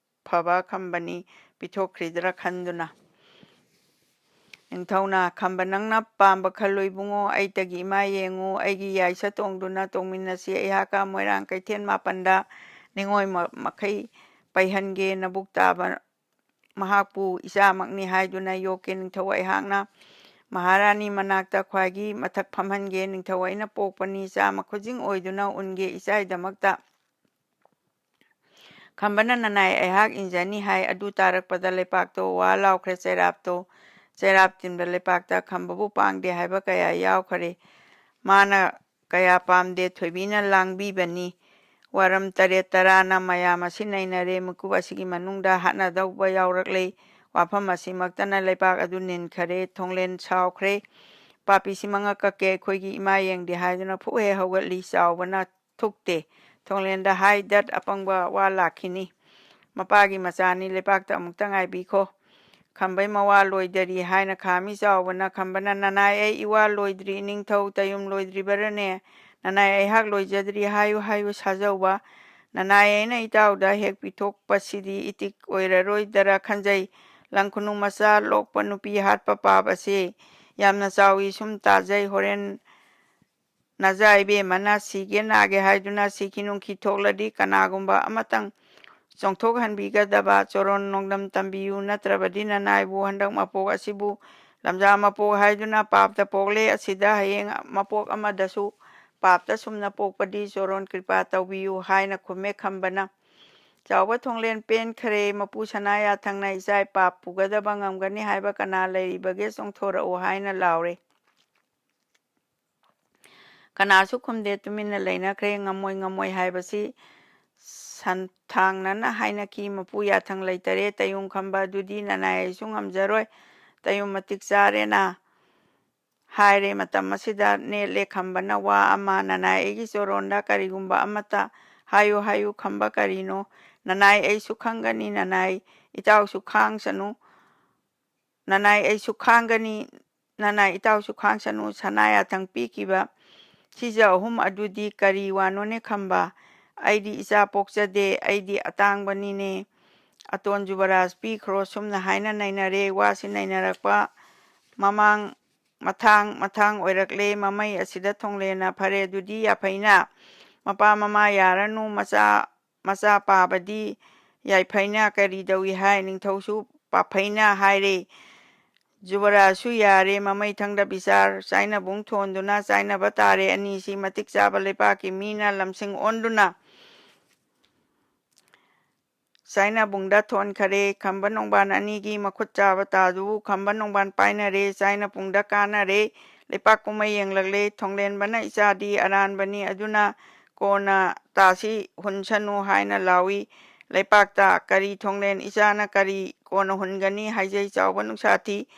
ꯐꯕ ꯈꯝꯕꯅꯤ ꯄꯤꯊꯣꯛꯈ꯭ꯔꯤꯗ꯭ꯔꯥ ꯈꯟꯗꯨꯅ꯫ ꯅꯤꯡꯊꯧꯅ, "ꯈꯝꯕ, ꯅꯪꯅ ꯄꯥꯝꯕ ꯈꯜꯂꯨ ꯏꯕꯨꯡꯉꯣ, ꯑꯩꯇꯒꯤ ꯏꯃꯥ ꯌꯦꯡꯉꯨ, ꯑꯩꯒꯤ ꯌꯥꯏꯁ ꯇꯣꯡꯗꯨꯅ ꯇꯣꯡꯃꯤꯟꯅꯁꯤ, ꯑꯩꯍꯥꯛꯀ ꯃꯣꯏꯔꯥꯡ ꯀꯩꯊꯦꯜ ꯃꯥꯄꯟꯗ ꯅꯤꯡꯉꯣꯏ ꯃ-, ꯃꯈꯩ ꯄꯩꯍꯟꯒꯦ, ꯅꯕꯨꯛ ꯇꯥꯕ ꯃꯍꯥꯛꯄꯨ ꯏꯆꯥꯃꯛꯅꯤ ꯍꯥꯏꯗꯨꯅ ꯌꯣꯛꯀꯦ ꯅꯤꯡꯊꯧ, ꯑꯩꯍꯥꯛꯅ ꯃꯍꯥꯔꯥꯅꯤ ꯃꯅꯥꯛꯇ ꯈ꯭ꯋꯥꯏꯒꯤ ꯃꯊꯛ ꯐꯝꯍꯟꯒꯦ ꯅꯤꯡꯊꯧ, ꯑꯩꯅ ꯄꯣꯛꯄꯅꯤ, ꯆꯥꯃ ꯈꯨꯖꯤꯡ ꯑꯣꯏꯗꯨꯅ ꯎꯟꯒꯦ ꯏꯆꯥꯒꯤꯗꯃꯛꯇ꯫ ꯈꯝꯕꯅ, "ꯅꯅꯥꯏ, ꯑꯩꯍꯥꯛ ꯏꯟꯖꯅꯤ" ꯍꯥꯏ꯫ ꯑꯗꯨ ꯇꯥꯔꯛꯄꯗ ꯂꯩꯄꯥꯛꯇꯣ ꯋꯥ ꯂꯥꯎꯈ꯭ꯔꯦ, ꯆꯩꯔꯥꯞꯇꯣ, ꯆꯩꯔꯥꯞ ꯇꯤꯟꯕ ꯂꯩꯄꯥꯛꯇ ꯈꯝꯕꯕꯨ ꯄꯥꯡꯗꯦ ꯍꯥꯏꯕ ꯀꯌꯥ ꯌꯥꯎꯈꯔꯦ꯫ ꯃꯥꯅ ꯀꯌꯥ ꯄꯥꯝꯗꯦ, ꯊꯣꯏꯕꯤꯅ ꯂꯥꯡꯕꯤꯕꯅꯤ꯫ ꯋꯥꯔꯝ ꯇꯔꯦꯠ ꯇꯔꯥꯅ ꯃꯌꯥꯝ ꯑꯁꯤ ꯅꯩꯅꯔꯦ꯫ ꯃꯤꯀꯨꯞ ꯑꯁꯤꯒꯤ ꯃꯅꯨꯡꯗ ꯍꯥꯠꯅꯗꯧꯕ ꯌꯥꯎꯔꯛꯂꯦ꯫ ꯋꯥꯐꯝ ꯑꯁꯤꯃꯛꯇꯅ ꯂꯩꯄꯥꯛ ꯑꯗꯨ ꯅꯤꯟꯈꯔꯦ꯫ ꯊꯣꯡꯂꯦꯟ ꯁꯥꯎꯈ꯭ꯔꯦ꯫ "ꯄꯥꯄꯤꯁꯤ ꯃꯉꯛ ꯀꯛꯀꯦ, ꯑꯩꯈꯣꯏꯒꯤ ꯏꯃꯥ ꯌꯦꯡꯗꯦ" ꯍꯥꯏꯗꯨꯅ ꯐꯨꯛ ꯍꯦꯛ ꯍꯧꯒꯠꯂꯤ꯫ ꯆꯥꯎꯕꯅ ꯊꯨꯛꯇꯦ꯫ ꯊꯣꯡꯂꯦꯟꯗ ꯍꯥꯏ, "ꯗꯠ, ꯑꯄꯪꯕ ꯋꯥ ꯂꯥꯛꯈꯤꯅꯤ꯫ ꯃꯄꯥꯒꯤ ꯃꯆꯥꯅꯤ, ꯂꯩꯄꯥꯛꯇ ꯑꯃꯨꯛꯇ ꯉꯥꯏꯕꯤꯈꯣ"꯫ ꯈꯝꯕꯩ ꯃꯋꯥ ꯂꯣꯏꯗꯔꯤ ꯍꯥꯏꯅ ꯈꯥꯝꯃꯤ꯫ ꯆꯥꯎꯕꯅ ꯈꯝꯕꯅ, "ꯅꯅꯥꯏ, ꯑꯩ ꯏꯋꯥ ꯂꯣꯏꯗ꯭ꯔꯤ, ꯏꯅꯤꯡꯊꯧ ꯇꯌꯨꯝ ꯂꯣꯏꯗ꯭ꯔꯤꯕꯔꯅꯦ? ꯅꯅꯥꯏ, ꯑꯩꯍꯥꯛ ꯂꯣꯏꯖꯗ꯭ꯔꯤ ꯍꯥꯏꯌꯨ ꯍꯥꯏꯌꯨ ꯁꯥꯖꯧꯕ꯫ ꯅꯅꯥꯏ, ꯑꯩꯅ ꯏꯇꯥꯎꯗ ꯍꯦꯛ ꯄꯤꯊꯣꯛꯄꯁꯤꯗꯤ ꯏꯇꯤꯛ ꯑꯣꯏꯔꯔꯣꯏꯗꯔ ꯈꯟꯖꯩ꯫ ꯂꯪꯈꯨꯅꯨ ꯃꯆꯥ ꯂꯣꯛꯄ ꯅꯨꯄꯤ ꯍꯥꯠꯄ ꯄꯥꯞ ꯑꯁꯤ ꯌꯥꯝꯅ ꯆꯥꯎꯏ꯫ ꯁꯨꯝ ꯇꯥꯖꯩ, ꯍꯣꯔꯦꯟ ꯅꯖꯥ ꯏꯕꯦꯝꯃꯅ ꯁꯤꯒꯦ ꯅꯥꯒꯦ ꯍꯥꯏꯗꯨꯅ ꯁꯤꯈꯤ ꯅꯨꯡꯈꯤ ꯊꯣꯛꯂꯗꯤ ꯀꯅꯥꯒꯨꯝꯕ ꯑꯃꯇꯪ ꯆꯣꯡꯊꯣꯛꯍꯟꯕꯤꯒꯗꯕ꯫ ꯆꯣꯔꯣꯟ ꯅꯣꯡꯗꯝ ꯇꯝꯕꯤꯌꯨ, ꯅꯠꯇ꯭ꯔꯕꯗꯤ ꯅꯅꯥꯏꯕꯨ ꯍꯟꯗꯛ ꯃꯄꯣꯛ ꯑꯁꯤꯕꯨ ꯂꯝꯖꯥ ꯃꯄꯣꯛ ꯍꯥꯏꯗꯨꯅ ꯄꯥꯞꯇ ꯄꯣꯛꯂꯦ꯫ ꯑꯁꯤꯗ ꯍꯌꯦꯡ ꯃꯄꯣꯛ ꯑꯃꯗꯁꯨ ꯄꯥꯞꯇ ꯁꯨꯝꯅ ꯄꯣꯛꯄꯗꯤ ꯆꯣꯔꯣꯟ ꯀ꯭ꯔꯤꯄꯥ ꯇꯧꯕꯤꯌꯨ" ꯍꯥꯏꯅ ꯈꯨꯝꯃꯦ ꯈꯝꯕꯅ꯫ ꯆꯥꯎꯕ ꯊꯣꯡꯂꯦꯟ ꯄꯦꯟꯈꯔꯦ꯫ ꯃꯄꯨ ꯁꯅꯥ ꯌꯥꯊꯪꯅ, "ꯏꯆꯥ ꯄꯥꯞ ꯄꯨꯒꯗꯕ ꯉꯝꯒꯅꯤ ꯍꯥꯏꯕ ꯀꯅꯥ ꯂꯩꯔꯤꯕꯒꯦ? ꯆꯣꯡꯊꯣꯔꯛꯎ" ꯍꯥꯏꯅ ꯂꯥꯎꯔꯦ꯫ ꯀꯅꯥꯁꯨ ꯈꯨꯝꯗꯦ, ꯇꯨꯃꯤꯟꯅ ꯂꯩꯅꯈ꯭ꯔꯦ꯫ "ꯉꯝꯃꯣꯏ, ꯉꯝꯃꯣꯏ" ꯍꯥꯏꯕꯁꯤ ꯁꯟꯊꯥꯡꯅꯅ ꯍꯥꯏꯅꯈꯤ꯫ "ꯃꯄꯨ ꯌꯥꯊꯪ ꯂꯩꯇꯔꯦ, ꯇꯌꯨꯝ ꯈꯝꯕ ꯑꯗꯨꯗꯤ ꯅꯅꯥꯏ ꯑꯩꯁꯨ ꯉꯝꯖꯔꯣꯏ꯫ ꯇꯌꯨꯝ ꯃꯇꯤꯛ ꯆꯥꯔꯦꯅ" ꯍꯥꯏꯔꯦ꯫ ꯃꯇꯝ ꯑꯁꯤꯗ ꯅꯦꯠꯂꯦ ꯈꯝꯕꯅ ꯋꯥ ꯑꯃ, "ꯅꯅꯥꯏ, ꯑꯩꯒꯤ ꯆꯣꯔꯣꯟꯗ ꯀꯔꯤꯒꯨꯝꯕ ꯑꯃꯠꯇ ꯍꯥꯏꯌꯨ, ꯍꯥꯏꯌꯨ ꯈꯝꯕ, ꯀꯔꯤꯅꯣ?" "ꯅꯅꯥꯏ, ꯑꯩꯁꯨ ꯈꯪꯒꯅꯤ, ꯅꯅꯥꯏ, ꯏꯇꯥꯎꯁꯨ ꯈꯥꯡꯁꯅꯨ꯫ ꯅꯅꯥꯏ, ꯑꯩꯁꯨ ꯈꯥꯡꯒꯅꯤ, ꯅꯅꯥꯏ, ꯏꯇꯥꯎꯁꯨ ꯈꯥꯡꯁꯅꯨ꯫ ꯁꯅꯥ ꯌꯥꯊꯪ ꯄꯤꯈꯤꯕ ꯁꯤꯖ ꯑꯍꯨꯝ ꯑꯗꯨꯗꯤ ꯀꯔꯤ ꯋꯥꯅꯣꯅꯦ ꯈꯝꯕ? ꯑꯩꯗꯤ ꯏꯆꯥ ꯄꯣꯛꯆꯗꯦ, ꯑꯩꯗꯤ ꯑꯇꯥꯡꯕꯅꯤꯅꯦ꯫ ꯑꯇꯣꯟ ꯖꯨꯕꯔꯥꯖ ꯄꯤꯈ꯭ꯔꯣ"꯫ ꯁꯨꯝꯅ ꯍꯥꯏꯅ ꯅꯩꯅꯔꯦ꯫ ꯋꯥꯁꯤ ꯅꯩꯅꯔꯛꯄ ꯃꯃꯥꯡ ꯃꯊꯥꯡ ꯃꯊꯥꯡ ꯑꯣꯏꯔꯛꯂꯦ꯫ ꯃꯃꯩ ꯑꯁꯤꯗ ꯊꯣꯡꯂꯦꯟꯅ "ꯐꯔꯦ, ꯑꯗꯨꯗꯤ ꯌꯥꯐꯩꯅ, ꯃꯄꯥ ꯃꯃꯥ ꯌꯥꯔꯅꯨ, ꯃꯆꯥ ꯃꯆꯥ ꯄꯥꯕꯗꯤ ꯌꯥꯏꯐꯩꯅ ꯀꯔꯤ ꯇꯧꯏ ꯍꯥꯏ? ꯅꯤꯡꯊꯧꯁꯨ ꯄꯥꯐꯩꯅ ꯍꯥꯏꯔꯦ꯫ ꯖꯨꯕꯔꯥꯖꯁꯨ ꯌꯥꯔꯦ꯫ ꯃꯃꯩꯊꯪꯗ ꯕꯤꯆꯥꯔ ꯆꯥꯏꯅꯕꯨꯡ ꯊꯣꯟꯗꯨꯅ ꯆꯥꯏꯅꯕ ꯇꯥꯔꯦ꯫ ꯑꯅꯤꯁꯤ ꯃꯇꯤꯛ ꯆꯥꯕ ꯂꯩꯄꯥꯛꯀꯤ ꯃꯤꯅ ꯂꯝꯁꯤꯡ ꯑꯣꯟꯗꯨꯅ ꯆꯥꯏꯅꯕꯨꯡꯗ ꯊꯣꯟꯈꯔꯦ꯫ ꯈꯝꯕ ꯅꯣꯡꯕꯥꯟ ꯑꯅꯤꯒꯤ ꯃꯈꯨꯠ ꯆꯥꯕ ꯇꯥꯗꯨꯕꯨ ꯈꯝꯕ ꯅꯣꯡꯕꯥꯟ ꯄꯥꯏꯅꯔꯦ꯫ ꯆꯥꯏꯅꯕꯨꯡꯗ ꯀꯥꯟꯅꯔꯦ꯫ ꯂꯩꯄꯥꯛ ꯀꯨꯝꯃꯩ ꯌꯦꯡꯂꯛꯂꯦ꯫ ꯊꯣꯡꯂꯦꯟꯕꯅ "ꯏꯆꯥꯗꯤ ꯑꯔꯥꯟꯕꯅꯤ, ꯑꯗꯨꯅ ꯀꯣꯟꯅ ꯇꯥꯁꯤ ꯍꯨꯟꯁꯅꯨ" ꯍꯥꯏꯅ ꯂꯥꯎꯏ꯫ ꯂꯩꯄꯥꯛꯇ "ꯀꯔꯤ ꯊꯣꯡꯂꯦꯟ, ꯏꯆꯥꯅ ꯀꯔꯤ ꯀꯣꯟꯅ ꯍꯨꯟꯒꯅꯤ ꯍꯥꯏꯖꯩ, ꯆꯥꯎꯕ ꯅꯨꯡꯁꯥ ꯊꯤ꯫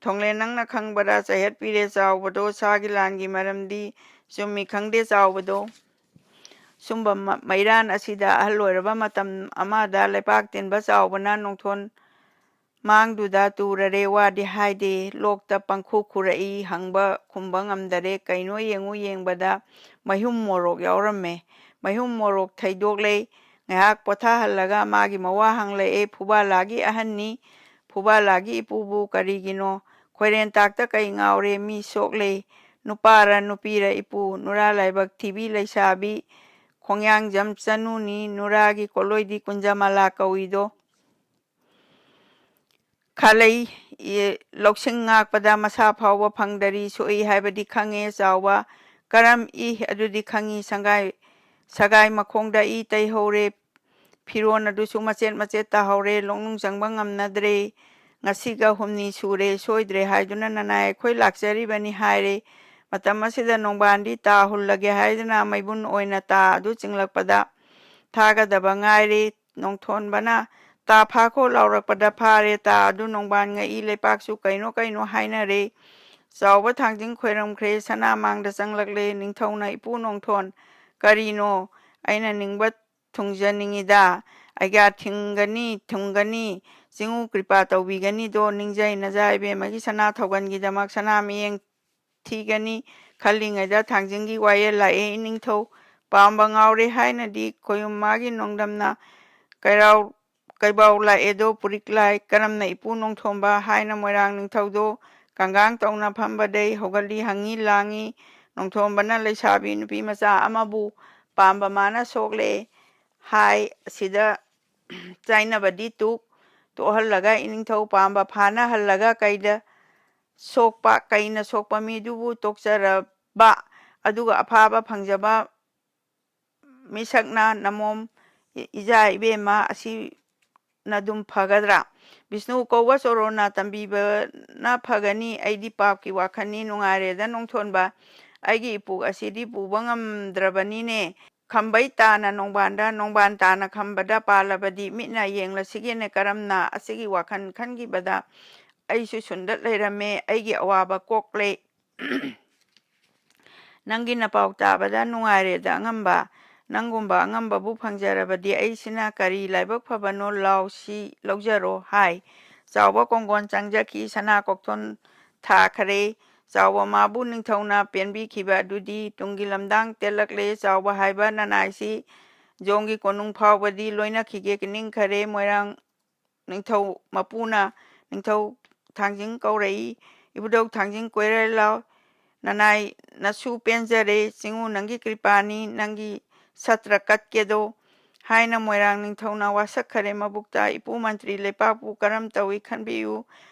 ꯊꯣꯡꯂꯦꯟ ꯅꯪꯅ ꯈꯪꯕꯔꯥ?" ꯆꯩꯍꯠꯄꯤꯔꯦ ꯆꯥꯎꯕꯗꯣ꯫ "ꯁꯥꯒꯤ ꯂꯥꯟꯒꯤ ꯃꯔꯝꯗꯤ ꯆꯨꯝꯃꯤ ꯈꯪꯗꯦ ꯆꯥꯎꯕꯗꯣ꯫ ꯁꯨꯝꯕ ꯃ-, ꯃꯩꯔꯥꯟ ꯑꯁꯤꯗ ꯑꯍꯜ ꯑꯣꯏꯔꯕ ꯃꯇꯝ ꯑꯃꯗ ꯂꯩꯄꯥꯛ ꯇꯤꯟꯕ ꯆꯥꯎꯕꯅ ꯅꯣꯡꯊꯣꯟ ꯃꯥꯡꯗꯨꯗ ꯇꯨꯔꯔꯦ꯫ ꯋꯥꯗꯤ ꯍꯥꯏꯗꯦ, ꯂꯣꯛꯇ ꯄꯪꯈꯨ ꯈꯨꯔꯛꯏ, ꯍꯪꯕ ꯈꯨꯝꯕ ꯉꯝꯗꯔꯦ꯫ ꯀꯩꯅꯣ ꯌꯦꯡꯉꯨ ꯌꯦꯡꯕꯗ ꯃꯩꯍꯨꯝ ꯃꯣꯔꯣꯛ ꯌꯥꯎꯔꯝꯃꯦ꯫ ꯃꯩꯍꯨꯝ ꯃꯣꯔꯣꯛ ꯊꯩꯗꯣꯛꯂꯦ꯫ ꯉꯥꯏꯍꯥꯛ ꯄꯣꯊꯥꯍꯜꯂꯒ ꯃꯥꯒꯤ ꯃꯋꯥ ꯍꯪꯂꯛꯑꯦ꯫ "ꯐꯨꯕꯥꯂꯥꯒꯤ ꯑꯍꯟꯅꯤ꯫ ꯐꯨꯕꯥꯂꯥꯒꯤ ꯏꯄꯨꯕꯨ ꯀꯔꯤꯒꯤꯅꯣ? ꯈꯣꯏꯔꯦꯟꯇꯥꯛꯇ ꯀꯩ ꯉꯥꯎꯔꯦ? ꯃꯤ ꯁꯣꯛꯂꯦ꯫ ꯅꯨꯄꯥꯔ ꯅꯨꯄꯤꯔ ꯏꯄꯨ? ꯅꯨꯔꯥ ꯂꯥꯏꯕꯛ ꯊꯤꯕꯤ ꯂꯩꯁꯥꯕꯤ ꯈꯣꯡꯌꯥꯡꯖꯝ ꯆꯅꯨꯅꯤ꯫ ꯅꯨꯔꯥꯒꯤ ꯀꯣꯠꯂꯣꯏꯗꯤ ꯀꯨꯟꯖꯃꯂꯥ ꯀꯧꯏꯗꯣ꯫ ꯈꯥꯂꯩ, ꯏ-, ꯂꯧꯁꯤꯡ ꯉꯥꯛꯄꯗ ꯃꯁꯥ ꯐꯥꯎꯕ ꯐꯪꯗꯔꯤ꯫ ꯁꯣꯛꯏ ꯍꯥꯏꯕꯗꯤ ꯈꯪꯉꯦ ꯆꯥꯎꯕ꯫ ꯀꯔꯝ ꯏ? ꯑꯗꯨꯗꯤ ꯈꯪꯉꯤ꯫ ꯁꯪꯒꯥꯏ, ꯁꯒꯥꯏ ꯃꯈꯣꯡꯗ ꯏ ꯇꯩꯍꯧꯔꯦ꯫ ꯐꯤꯔꯣꯟ ꯑꯗꯨꯁꯨ ꯃꯆꯦꯠ ꯃꯆꯦꯠ ꯇꯥꯍꯧꯔꯦ꯫ ꯂꯣꯛꯅꯨꯡ ꯆꯪꯕ ꯉꯝꯅꯗ꯭ꯔꯦ꯫ ꯉꯁꯤꯒ ꯍꯨꯝꯅꯤ ꯁꯨꯔꯦ꯫ ꯁꯣꯏꯗ꯭ꯔꯦ ꯍꯥꯏꯗꯨꯅ ꯅꯅꯥꯏ ꯑꯩꯈꯣꯏ ꯂꯥꯛꯆꯔꯤꯕꯅꯤ" ꯍꯥꯏꯔꯦ꯫ ꯃꯇꯝ ꯑꯁꯤꯗ ꯅꯣꯡꯕꯥꯟꯗꯤ ꯇꯥ ꯍꯨꯜꯂꯒꯦ ꯍꯥꯏꯗꯨꯅ ꯃꯩꯕꯨꯟ ꯑꯣꯏꯅ ꯇꯥ ꯑꯗꯨ ꯆꯤꯡꯂꯛꯄꯗ ꯊꯥꯒꯗꯕ ꯉꯥꯏꯔꯦ꯫ ꯅꯣꯡꯊꯣꯟꯕꯅ "ꯇꯥ ꯐꯥꯈꯣ" ꯂꯥꯎꯔꯛꯄꯗ ꯐꯥꯔꯦ꯫ ꯇꯥ ꯑꯗꯨ ꯅꯣꯡꯕꯥꯟ ꯉꯛꯏ꯫ ꯂꯩꯄꯥꯛꯁꯨ ꯀꯩꯅꯣ ꯀꯩꯅꯣ ꯍꯥꯏꯅꯔꯦ꯫ ꯆꯥꯎꯕ ꯊꯥꯡꯖꯤꯡ ꯈꯣꯏꯔꯝꯈ꯭ꯔꯦ꯫ ꯁꯅꯥ ꯃꯥꯡꯗ ꯆꯪꯂꯛꯂꯦ꯫ ꯅꯤꯡꯊꯧꯅ, "ꯏꯄꯨ ꯅꯣꯡꯊꯣꯟ, ꯀꯔꯤꯅꯣ? ꯑꯩꯅ ꯅꯤꯡꯕ ꯊꯨꯡꯖꯅꯤꯡꯉꯤꯗ꯫ ꯑꯩꯒꯥ ꯊꯤꯡꯒꯅꯤ, ꯊꯨꯡꯒꯅꯤ, ꯆꯤꯡꯉꯨ ꯀ꯭ꯔꯤꯄꯥ ꯇꯧꯕꯤꯒꯅꯤꯗꯣ ꯅꯤꯡꯖꯩ꯫ ꯅꯖꯥ ꯏꯕꯦꯝꯃꯒꯤ ꯁꯅꯥ ꯊꯧꯒꯜꯒꯤꯗꯃꯛ ꯁꯅꯥ ꯃꯤꯠꯌꯦꯡ ꯊꯤꯒꯅꯤ" ꯈꯜꯂꯤꯉꯩꯗ ꯊꯥꯡꯖꯤꯡꯒꯤ ꯋꯥꯌꯦꯜ ꯂꯥꯛꯑꯦ꯫ ꯏꯅꯤꯡꯊꯧ ꯄꯥꯝꯕ ꯉꯥꯎꯔꯦ ꯍꯥꯏꯅꯗꯤ ꯈꯣꯌꯨꯝ ꯃꯥꯒꯤ ꯅꯣꯡꯗꯝꯅ ꯀꯩꯔꯥꯎ ꯀꯩꯕꯥꯎ ꯂꯥꯛꯑꯦꯗꯣ ꯄꯨꯔꯤꯛ ꯂꯥꯏ꯫ ꯀꯔꯝꯅ ꯏꯄꯨ ꯅꯣꯡꯊꯣꯝꯕ ꯍꯥꯏꯅ ꯃꯣꯏꯔꯥꯡ ꯅꯤꯡꯊꯧꯗꯣ ꯀꯪꯒꯥꯡ ꯇꯧꯅ ꯐꯝꯕꯗꯩ ꯍꯧꯒꯠꯂꯤ, ꯍꯪꯉꯤ ꯂꯥꯡꯉꯤ꯫ ꯅꯣꯡꯊꯣꯝꯕꯅ ꯂꯩꯁꯥꯕꯤ ꯅꯨꯄꯤ ꯃꯆꯥ ꯑꯃꯕꯨ ꯄꯥꯝꯕ ꯃꯥꯅ ꯁꯣꯛꯂꯦ ꯍꯥꯏ꯫ ꯑꯁꯤꯗ ꯆꯥꯏꯅꯕꯗꯤ ꯇꯨꯛ ꯇꯣꯛꯍꯜꯂꯒ ꯏꯅꯤꯡꯊꯧ ꯄꯥꯝꯕ ꯐꯥꯅꯍꯜꯂꯒ ꯀꯩꯗ ꯁꯣꯛꯄ, ꯀꯩꯅ ꯁꯣꯛꯄ ꯃꯤꯗꯨꯕꯨ ꯇꯣꯛꯆꯔꯕ, ꯑꯗꯨꯒ ꯑꯐꯥꯕ ꯐꯪꯖꯕ ꯃꯤꯁꯛꯅ ꯅꯃꯣꯝ ꯏ-, ꯏꯆꯥ ꯏꯕꯦꯝꯃ ꯑꯁꯤꯅ ꯑꯗꯨꯝ ꯐꯒꯗ꯭ꯔꯥ? ꯕꯤꯁꯅꯨ ꯀꯧꯕ ꯆꯣꯔꯣꯟꯅ ꯇꯝꯕꯤꯕꯅ ꯐꯒꯅꯤ꯫ ꯑꯩꯗꯤ ꯄꯥꯞꯀꯤ ꯋꯥꯈꯜꯅꯤ꯫ ꯅꯨꯡꯉꯥꯏꯔꯦꯗ ꯅꯣꯡꯊꯣꯟꯕ, ꯑꯩꯒꯤ ꯏꯄꯨꯛ ꯑꯁꯤꯗꯤ ꯄꯨꯕ ꯉꯝꯗ꯭ꯔꯕꯅꯤꯅꯦ꯫ ꯈꯝꯕꯩ ꯇꯥꯅ ꯅꯣꯡꯕꯥꯟꯗ, ꯅꯣꯡꯕꯥꯟ ꯇꯥꯅ ꯈꯝꯕꯗ ꯄꯥꯜꯂꯕꯗꯤ ꯃꯤꯠꯅ ꯌꯦꯡꯂꯁꯤꯒꯦꯅꯦ꯫ ꯀꯔꯝꯅ ꯑꯁꯤꯒꯤ ꯋꯥꯈꯜ ꯈꯟꯈꯤꯕꯗ ꯑꯩꯁꯨ ꯁꯨꯟꯗꯠ ꯂꯩꯔꯝꯃꯦ꯫ ꯑꯩꯒꯤ ꯑꯋꯥꯕ ꯀꯣꯛꯂꯦ꯫ ꯅꯪꯒꯤ ꯅꯄꯥꯎ ꯇꯥꯕꯗ ꯅꯨꯡꯉꯥꯏꯔꯦꯗ ꯑꯉꯝꯕ꯫ ꯅꯪꯒꯨꯝꯕ ꯑꯉꯝꯕꯕꯨ ꯐꯪꯖꯔꯕꯗꯤ ꯑꯩꯁꯤꯅ ꯀꯔꯤ ꯂꯥꯏꯕꯛ ꯐꯕꯅꯣ? ꯂꯥꯎ ꯁꯤ ꯂꯧꯖꯔꯣ ꯍꯥꯏ꯫ ꯆꯥꯎꯕ ꯀꯣꯡꯒꯣꯟ ꯆꯪꯖꯈꯤ꯫ ꯁꯅꯥ ꯀꯣꯛꯊꯣꯟ ꯊꯥꯈꯔꯦ꯫ ꯆꯥꯎꯕ ꯃꯥꯕꯨ ꯅꯤꯡꯊꯧꯅ ꯄꯦꯟꯕꯤꯈꯤꯕ ꯑꯗꯨꯗꯤ ꯇꯨꯡꯒꯤ ꯂꯝꯗꯥꯡ ꯇꯦꯜꯂꯛꯂꯦ꯫ ꯆꯥꯎꯕ ꯍꯥꯏꯕ ꯅꯅꯥꯏꯁꯤ ꯖꯣꯡꯒꯤ ꯀꯣꯅꯨꯡ ꯐꯥꯎꯕꯗꯤ ꯂꯣꯏꯅꯈꯤꯒꯦ ꯅꯤꯡꯈꯔꯦ꯫ ꯃꯣꯏꯔꯥꯡ ꯅꯤꯡꯊꯧ ꯃꯄꯨꯅ ꯅꯤꯡꯊꯧ ꯊꯥꯡꯖꯤꯡ ꯀꯧꯔꯛꯏ꯫ ꯏꯕꯨꯙꯧ ꯊꯥꯡꯖꯤꯡ ꯀꯣꯏꯔ ꯂꯥꯎ꯫ ꯅꯅꯥꯏ ꯅꯁꯨ ꯄꯦꯟꯖꯔꯦ꯫ ꯆꯤꯡꯉꯨ ꯅꯪꯒꯤ ꯀ꯭ꯔꯤꯄꯥꯅꯤ꯫ ꯅꯪꯒꯤ ꯁꯇ꯭ꯔ ꯀꯠꯀꯦꯗꯣ ꯍꯥꯏꯅ ꯃꯣꯏꯔꯥꯡ ꯅꯤꯡꯊꯧꯅ ꯋꯥꯁꯛꯈꯔꯦ ꯃꯕꯨꯛꯇ꯫ ꯏꯄꯨ ꯃꯟꯇ꯭ꯔꯤ ꯂꯩꯄꯥꯛꯄꯨ ꯀꯔꯝ ꯇꯧꯏ ꯈꯟꯕꯤꯌꯨ꯫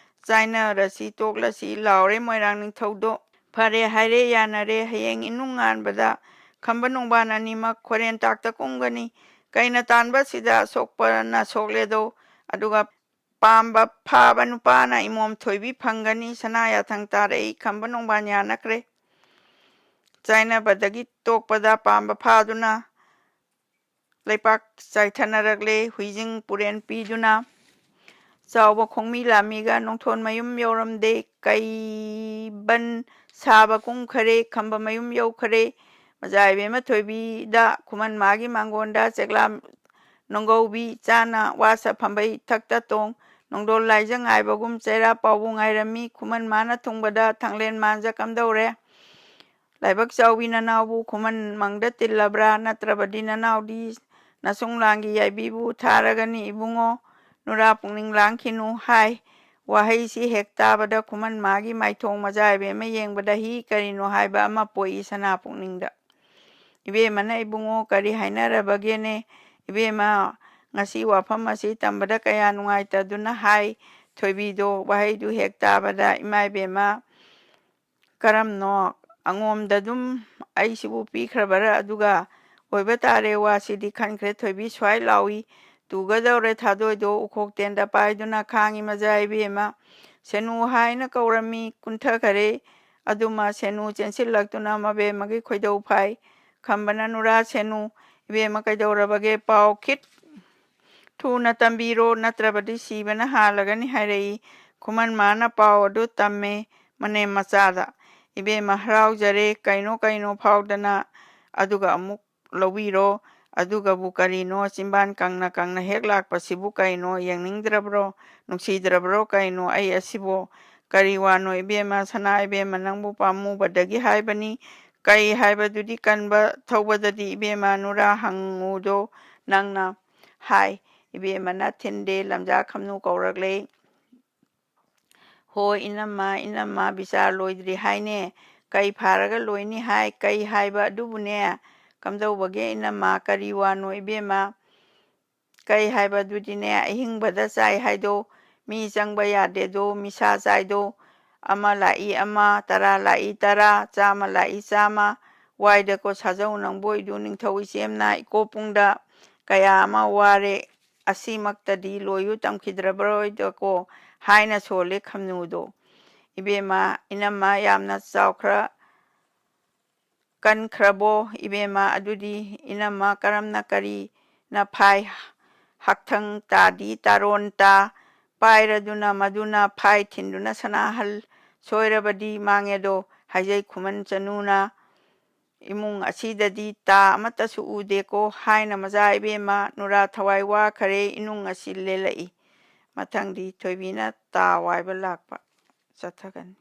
ꯆꯥꯏꯅꯔꯁꯤ ꯇꯣꯛꯂꯁꯤ ꯂꯥꯎꯔꯦ ꯃꯣꯏꯔꯥꯡ ꯅꯤꯡꯊꯧꯗꯣ꯫ ꯐꯔꯦ ꯍꯥꯏꯔꯦ, ꯌꯥꯅꯔꯦ꯫ ꯍꯌꯦꯡ ꯏꯅꯨꯡ ꯉꯥꯟꯕꯗ ꯈꯝꯕ ꯅꯣꯡꯕꯥꯟ ꯑꯅꯤꯃꯛ ꯈꯣꯔꯦꯟ ꯇꯥꯛꯇ ꯀꯨꯝꯒꯅꯤ꯫ ꯀꯩꯅ ꯇꯥꯟꯕ ꯑꯁꯤꯗ ꯁꯣꯛꯄꯅ ꯁꯣꯛꯂꯦꯗꯣ꯫ ꯑꯗꯨꯒ ꯄꯥꯝꯕ ꯐꯥꯕ ꯅꯨꯄꯥꯅ ꯏꯃꯣꯝ ꯊꯣꯏꯕꯤ ꯐꯪꯒꯅꯤ꯫ ꯁꯅꯥ ꯌꯥꯊꯪ ꯇꯥꯔꯛꯏ꯫ ꯈꯝꯕ ꯅꯣꯡꯕꯥꯟ ꯌꯥꯅꯈ꯭ꯔꯦ꯫ ꯆꯥꯏꯅꯕꯗꯒꯤ ꯇꯣꯛꯄꯗ ꯄꯥꯝꯕ ꯐꯥꯗꯨꯅ ꯂꯩꯄꯥꯛ ꯆꯥꯏꯊꯅꯔꯛꯂꯦ꯫ ꯍꯨꯏꯖꯤꯡ ꯄꯨꯔꯦꯟ ꯄꯤꯗꯨꯅ ꯆꯥꯎꯕ ꯈꯣꯡꯃꯤ ꯂꯥꯃꯤꯒ ꯅꯣꯡꯊꯣꯟ ꯃꯌꯨꯝ ꯌꯧꯔꯝꯗꯦ꯫ ꯀꯩꯕꯟ ꯁꯥꯕ ꯀꯨꯝꯈꯔꯦ꯫ ꯈꯝꯕ ꯃꯌꯨꯝ ꯌꯧꯈꯔꯦ꯫ ꯃꯖꯥ ꯏꯕꯦꯝꯃ ꯊꯣꯏꯕꯤꯗ ꯈꯨꯃꯟ ꯃꯥꯒꯤ ꯃꯥꯡꯒꯣꯟꯗ ꯆꯦꯛꯂꯥ ꯅꯣꯡꯒꯧꯕꯤ ꯆꯥꯅ ꯋꯥꯁ ꯐꯝꯕꯩ ꯊꯛꯇ ꯇꯣꯡ꯫ ꯅꯣꯡꯗꯣꯜ ꯂꯥꯏꯖ ꯉꯥꯏꯕꯒꯨꯝ ꯆꯩꯔꯥ ꯄꯥꯎꯕꯨ ꯉꯥꯏꯔꯝꯃꯤ꯫ ꯈꯨꯃꯟ ꯃꯥꯅ ꯊꯨꯡꯕꯗ ꯊꯥꯡꯂꯦꯟ ꯃꯥꯟꯖ ꯀꯝꯗꯧꯔꯦ? ꯂꯥꯏꯕꯛ ꯆꯥꯎꯕꯤ ꯅꯅꯥꯎꯕꯨ ꯈꯨꯃꯟ ꯃꯪꯗ ꯇꯤꯜꯂꯕ꯭ꯔꯥ? ꯅꯠꯇ꯭ꯔꯕꯗꯤ ꯅꯅꯥꯎꯗꯤ ꯅꯁꯨꯡ ꯂꯥꯡꯒꯤ ꯌꯥꯏꯕꯤꯕꯨ ꯊꯥꯔꯒꯅꯤ ꯏꯕꯨꯡꯉꯣ꯫ ꯅꯨꯔꯥ ꯄꯨꯛꯅꯤꯡ ꯂꯥꯡꯈꯤꯅꯨ ꯍꯥꯏ꯫ ꯋꯥꯍꯩꯁꯤ ꯍꯦꯛ ꯇꯥꯕꯗ ꯈꯨꯃꯟ ꯃꯥꯒꯤ ꯃꯥꯏꯊꯣꯡ ꯃꯖꯥ ꯏꯕꯦꯝꯃ ꯌꯦꯡꯕꯗ ꯍꯤ ꯀꯔꯤꯅꯣ ꯍꯥꯏꯕ ꯑꯃ ꯄꯣꯛꯏ ꯁꯅꯥ ꯄꯨꯛꯅꯤꯡꯗ꯫ ꯏꯕꯦꯝꯃꯅ, "ꯏꯕꯨꯡꯉꯣ, ꯀꯔꯤ ꯍꯥꯏꯅꯔꯕꯒꯦꯅꯦ? ꯏꯕꯦꯝꯃ, ꯉꯁꯤ ꯋꯥꯐꯝ ꯑꯁꯤ ꯇꯝꯕꯗ ꯀꯌꯥ ꯅꯨꯡꯉꯥꯏꯇꯗꯨꯅ ꯍꯥꯏ꯫" ꯊꯣꯏꯕꯤꯗꯣ ꯋꯥꯍꯩꯗꯨ ꯍꯦꯛ ꯇꯥꯕꯗ, "ꯏꯃꯥ ꯏꯕꯦꯝꯃ, ꯀꯔꯝꯅꯣ? ꯑꯉꯣꯝꯗ ꯑꯗꯨꯝ ꯑꯩꯁꯤꯕꯨ ꯄꯤꯈ꯭ꯔꯕꯔꯥ? ꯑꯗꯨꯒ ꯑꯣꯏꯕ ꯇꯥꯔꯦ, ꯋꯥꯁꯤꯗꯤ ꯈꯟꯈ꯭ꯔꯦ꯫" ꯊꯣꯏꯕꯤ ꯁ꯭ꯋꯥꯏ ꯂꯥꯎꯏ꯫ "ꯇꯨꯒꯗꯧꯔꯦ ꯊꯥꯗꯣꯏꯗꯣ꯫" ꯎꯈꯣꯛ ꯇꯦꯟꯗ ꯄꯥꯏꯗꯨꯅ ꯈꯥꯡꯉꯤ ꯃꯖꯥ ꯏꯕꯦꯝꯃ꯫ "ꯁꯦꯅꯨ ꯍꯥꯏꯅ ꯀꯧꯔꯝꯃꯤ, ꯀꯨꯟꯊꯈꯔꯦ꯫" ꯑꯗꯨꯃ ꯁꯦꯅꯨ ꯆꯦꯟꯁꯤꯜꯂꯛꯇꯨꯅ ꯃꯕꯦꯝꯃꯒꯤ ꯈꯣꯏꯗꯧ ꯐꯥꯏ꯫ ꯈꯝꯕꯅ, "ꯅꯨꯔꯥ ꯁꯦꯅꯨ, ꯏꯕꯦꯝꯃ ꯀꯩꯗꯧꯔꯕꯒꯦ? ꯄꯥꯎ ꯈꯤꯠ ꯊꯨꯅ ꯇꯝꯕꯤꯔꯣ, ꯅꯠꯇ꯭ꯔꯕꯗꯤ ꯁꯤꯕꯅ ꯍꯥꯜꯂꯒꯅꯤ" ꯍꯥꯏꯔꯛꯏ꯫ ꯈꯨꯃꯟ ꯃꯥꯅ ꯄꯥꯎ ꯑꯗꯨ ꯇꯝꯃꯦ ꯃꯅꯦꯝ ꯃꯆꯥꯗ꯫ "ꯏꯕꯦꯝꯃ ꯍꯔꯥꯎꯖꯔꯦ, ꯀꯩꯅꯣ ꯀꯩꯅꯣ ꯐꯥꯎꯗꯅ ꯑꯗꯨꯒ ꯑꯃꯨꯛ ꯂꯧꯕꯤꯔꯣ꯫ ꯑꯗꯨꯒꯕꯨ ꯀꯔꯤꯅꯣ, ꯆꯤꯝꯕꯥꯟ ꯀꯪꯅ ꯀꯪꯅ ꯍꯦꯛ ꯂꯥꯛꯄꯁꯤꯕꯨ ꯀꯩꯅꯣ, ꯌꯦꯡꯅꯤꯡꯗ꯭ꯔꯕ꯭ꯔꯣ, ꯅꯨꯡꯁꯤꯗ꯭ꯔꯕ꯭ꯔꯣ ꯀꯩꯅꯣ? ꯑꯩ ꯑꯁꯤꯕꯣ ꯀꯔꯤ ꯋꯥꯅꯣ ꯏꯕꯦꯝꯃ? ꯁꯅꯥ ꯏꯕꯦꯝꯃ, ꯅꯪꯕꯨ ꯄꯥꯝꯃꯨꯕꯗꯒꯤ ꯍꯥꯏꯕꯅꯤ꯫ ꯀꯩ ꯍꯥꯏꯕꯗꯨꯗꯤ ꯀꯟꯕ ꯊꯧꯕꯗꯗꯤ ꯏꯕꯦꯝꯃ, ꯅꯨꯔꯥ ꯍꯪꯉꯨꯗꯣ ꯅꯪꯅ ꯍꯥꯏ꯫" ꯏꯕꯦꯝꯃꯅ ꯊꯤꯟꯗꯦ꯫ ꯂꯝꯖꯥ ꯈꯝꯅꯨ ꯀꯧꯔꯛꯂꯦ꯫ "ꯍꯣ ꯏꯅꯝꯃ, ꯏꯅꯝꯃ, ꯕꯤꯆꯥꯔ ꯂꯣꯏꯗ꯭ꯔꯤ ꯍꯥꯏꯅꯦ꯫ ꯀꯩ ꯐꯥꯔꯒ ꯂꯣꯏꯅꯤ ꯍꯥꯏ? ꯀꯩ ꯍꯥꯏꯕ ꯑꯗꯨꯕꯨꯅꯦ?" "ꯀꯝꯗꯧꯕꯒꯦ ꯏꯅꯝꯃ? ꯀꯔꯤ ꯋꯥꯅꯣ ꯏꯕꯦꯝꯃ?" "ꯀꯩ ꯍꯥꯏꯕꯗꯨꯗꯤꯅꯦ, ꯑꯍꯤꯡꯕꯗ ꯆꯥꯏ ꯍꯥꯏꯗꯣ, ꯃꯤ ꯆꯪꯕ ꯌꯥꯗꯦꯗꯣ, ꯃꯤꯁꯥ ꯆꯥꯏꯗꯣ, ꯑꯃ ꯂꯥꯛꯏ ꯑꯃ, ꯇꯔꯥ ꯂꯥꯛꯏ ꯇꯔꯥ, ꯆꯥꯝꯃ ꯂꯥꯛꯏ ꯆꯥꯝꯃ, ꯋꯥꯏꯗꯀꯣ ꯁꯥꯖꯧ ꯅꯪꯕꯣꯏꯗꯨ, ꯅꯤꯡꯊꯧ ꯏꯆꯦꯝꯅ ꯏꯀꯣ ꯄꯨꯡꯗ ꯀꯌꯥ ꯑꯃ ꯋꯥꯔꯦ, ꯑꯁꯤꯃꯛꯇꯗꯤ ꯂꯣꯏꯌꯨ ꯇꯝꯈꯤꯗ꯭ꯔꯕꯔꯣꯏꯗꯀꯣ" ꯍꯥꯏꯅ ꯁꯣꯜꯂꯦ ꯈꯝꯅꯨꯗꯣ꯫ "ꯏꯕꯦꯝꯃ, ꯏꯅꯝꯃ ꯌꯥꯝꯅ ꯆꯥꯎꯈ꯭ꯔ ꯀꯟꯈ꯭ꯔꯕꯣ ꯏꯕꯦꯝꯃ? ꯑꯗꯨꯗꯤ ꯏꯅꯝꯃ ꯀꯔꯝꯅ ꯀꯔꯤꯅ ꯐꯥꯏ? ꯍꯛꯊꯪ ꯇꯥꯗꯤ ꯇꯥꯔꯣꯟ ꯇꯥ ꯄꯥꯏꯔꯗꯨꯅ ꯃꯗꯨꯅ ꯐꯥꯏ ꯊꯤꯟꯗꯨꯅ ꯁꯅꯥꯍꯜ ꯁꯣꯏꯔꯕꯗꯤ ꯃꯥꯡꯉꯦꯗꯣ ꯍꯥꯏꯖꯩ ꯈꯨꯃꯟ ꯆꯅꯨꯅ꯫ ꯏꯃꯨꯡ ꯑꯁꯤꯗꯗꯤ ꯇꯥ ꯑꯃꯠꯇꯁꯨ ꯎꯗꯦꯀꯣ" ꯍꯥꯏꯅ ꯃꯆꯥ ꯏꯕꯦꯝꯃ ꯅꯨꯔꯥ ꯊꯋꯥꯏ ꯋꯥꯈꯔꯦ ꯏꯅꯨꯡ ꯑꯁꯤ ꯂꯦꯜꯂꯛꯏ꯫ ꯃꯊꯪꯗꯤ ꯊꯣꯏꯕꯤꯅ ꯇꯥ ꯋꯥꯏꯕ ꯂꯥꯛꯄ ꯆꯠꯊꯒꯅꯤ꯫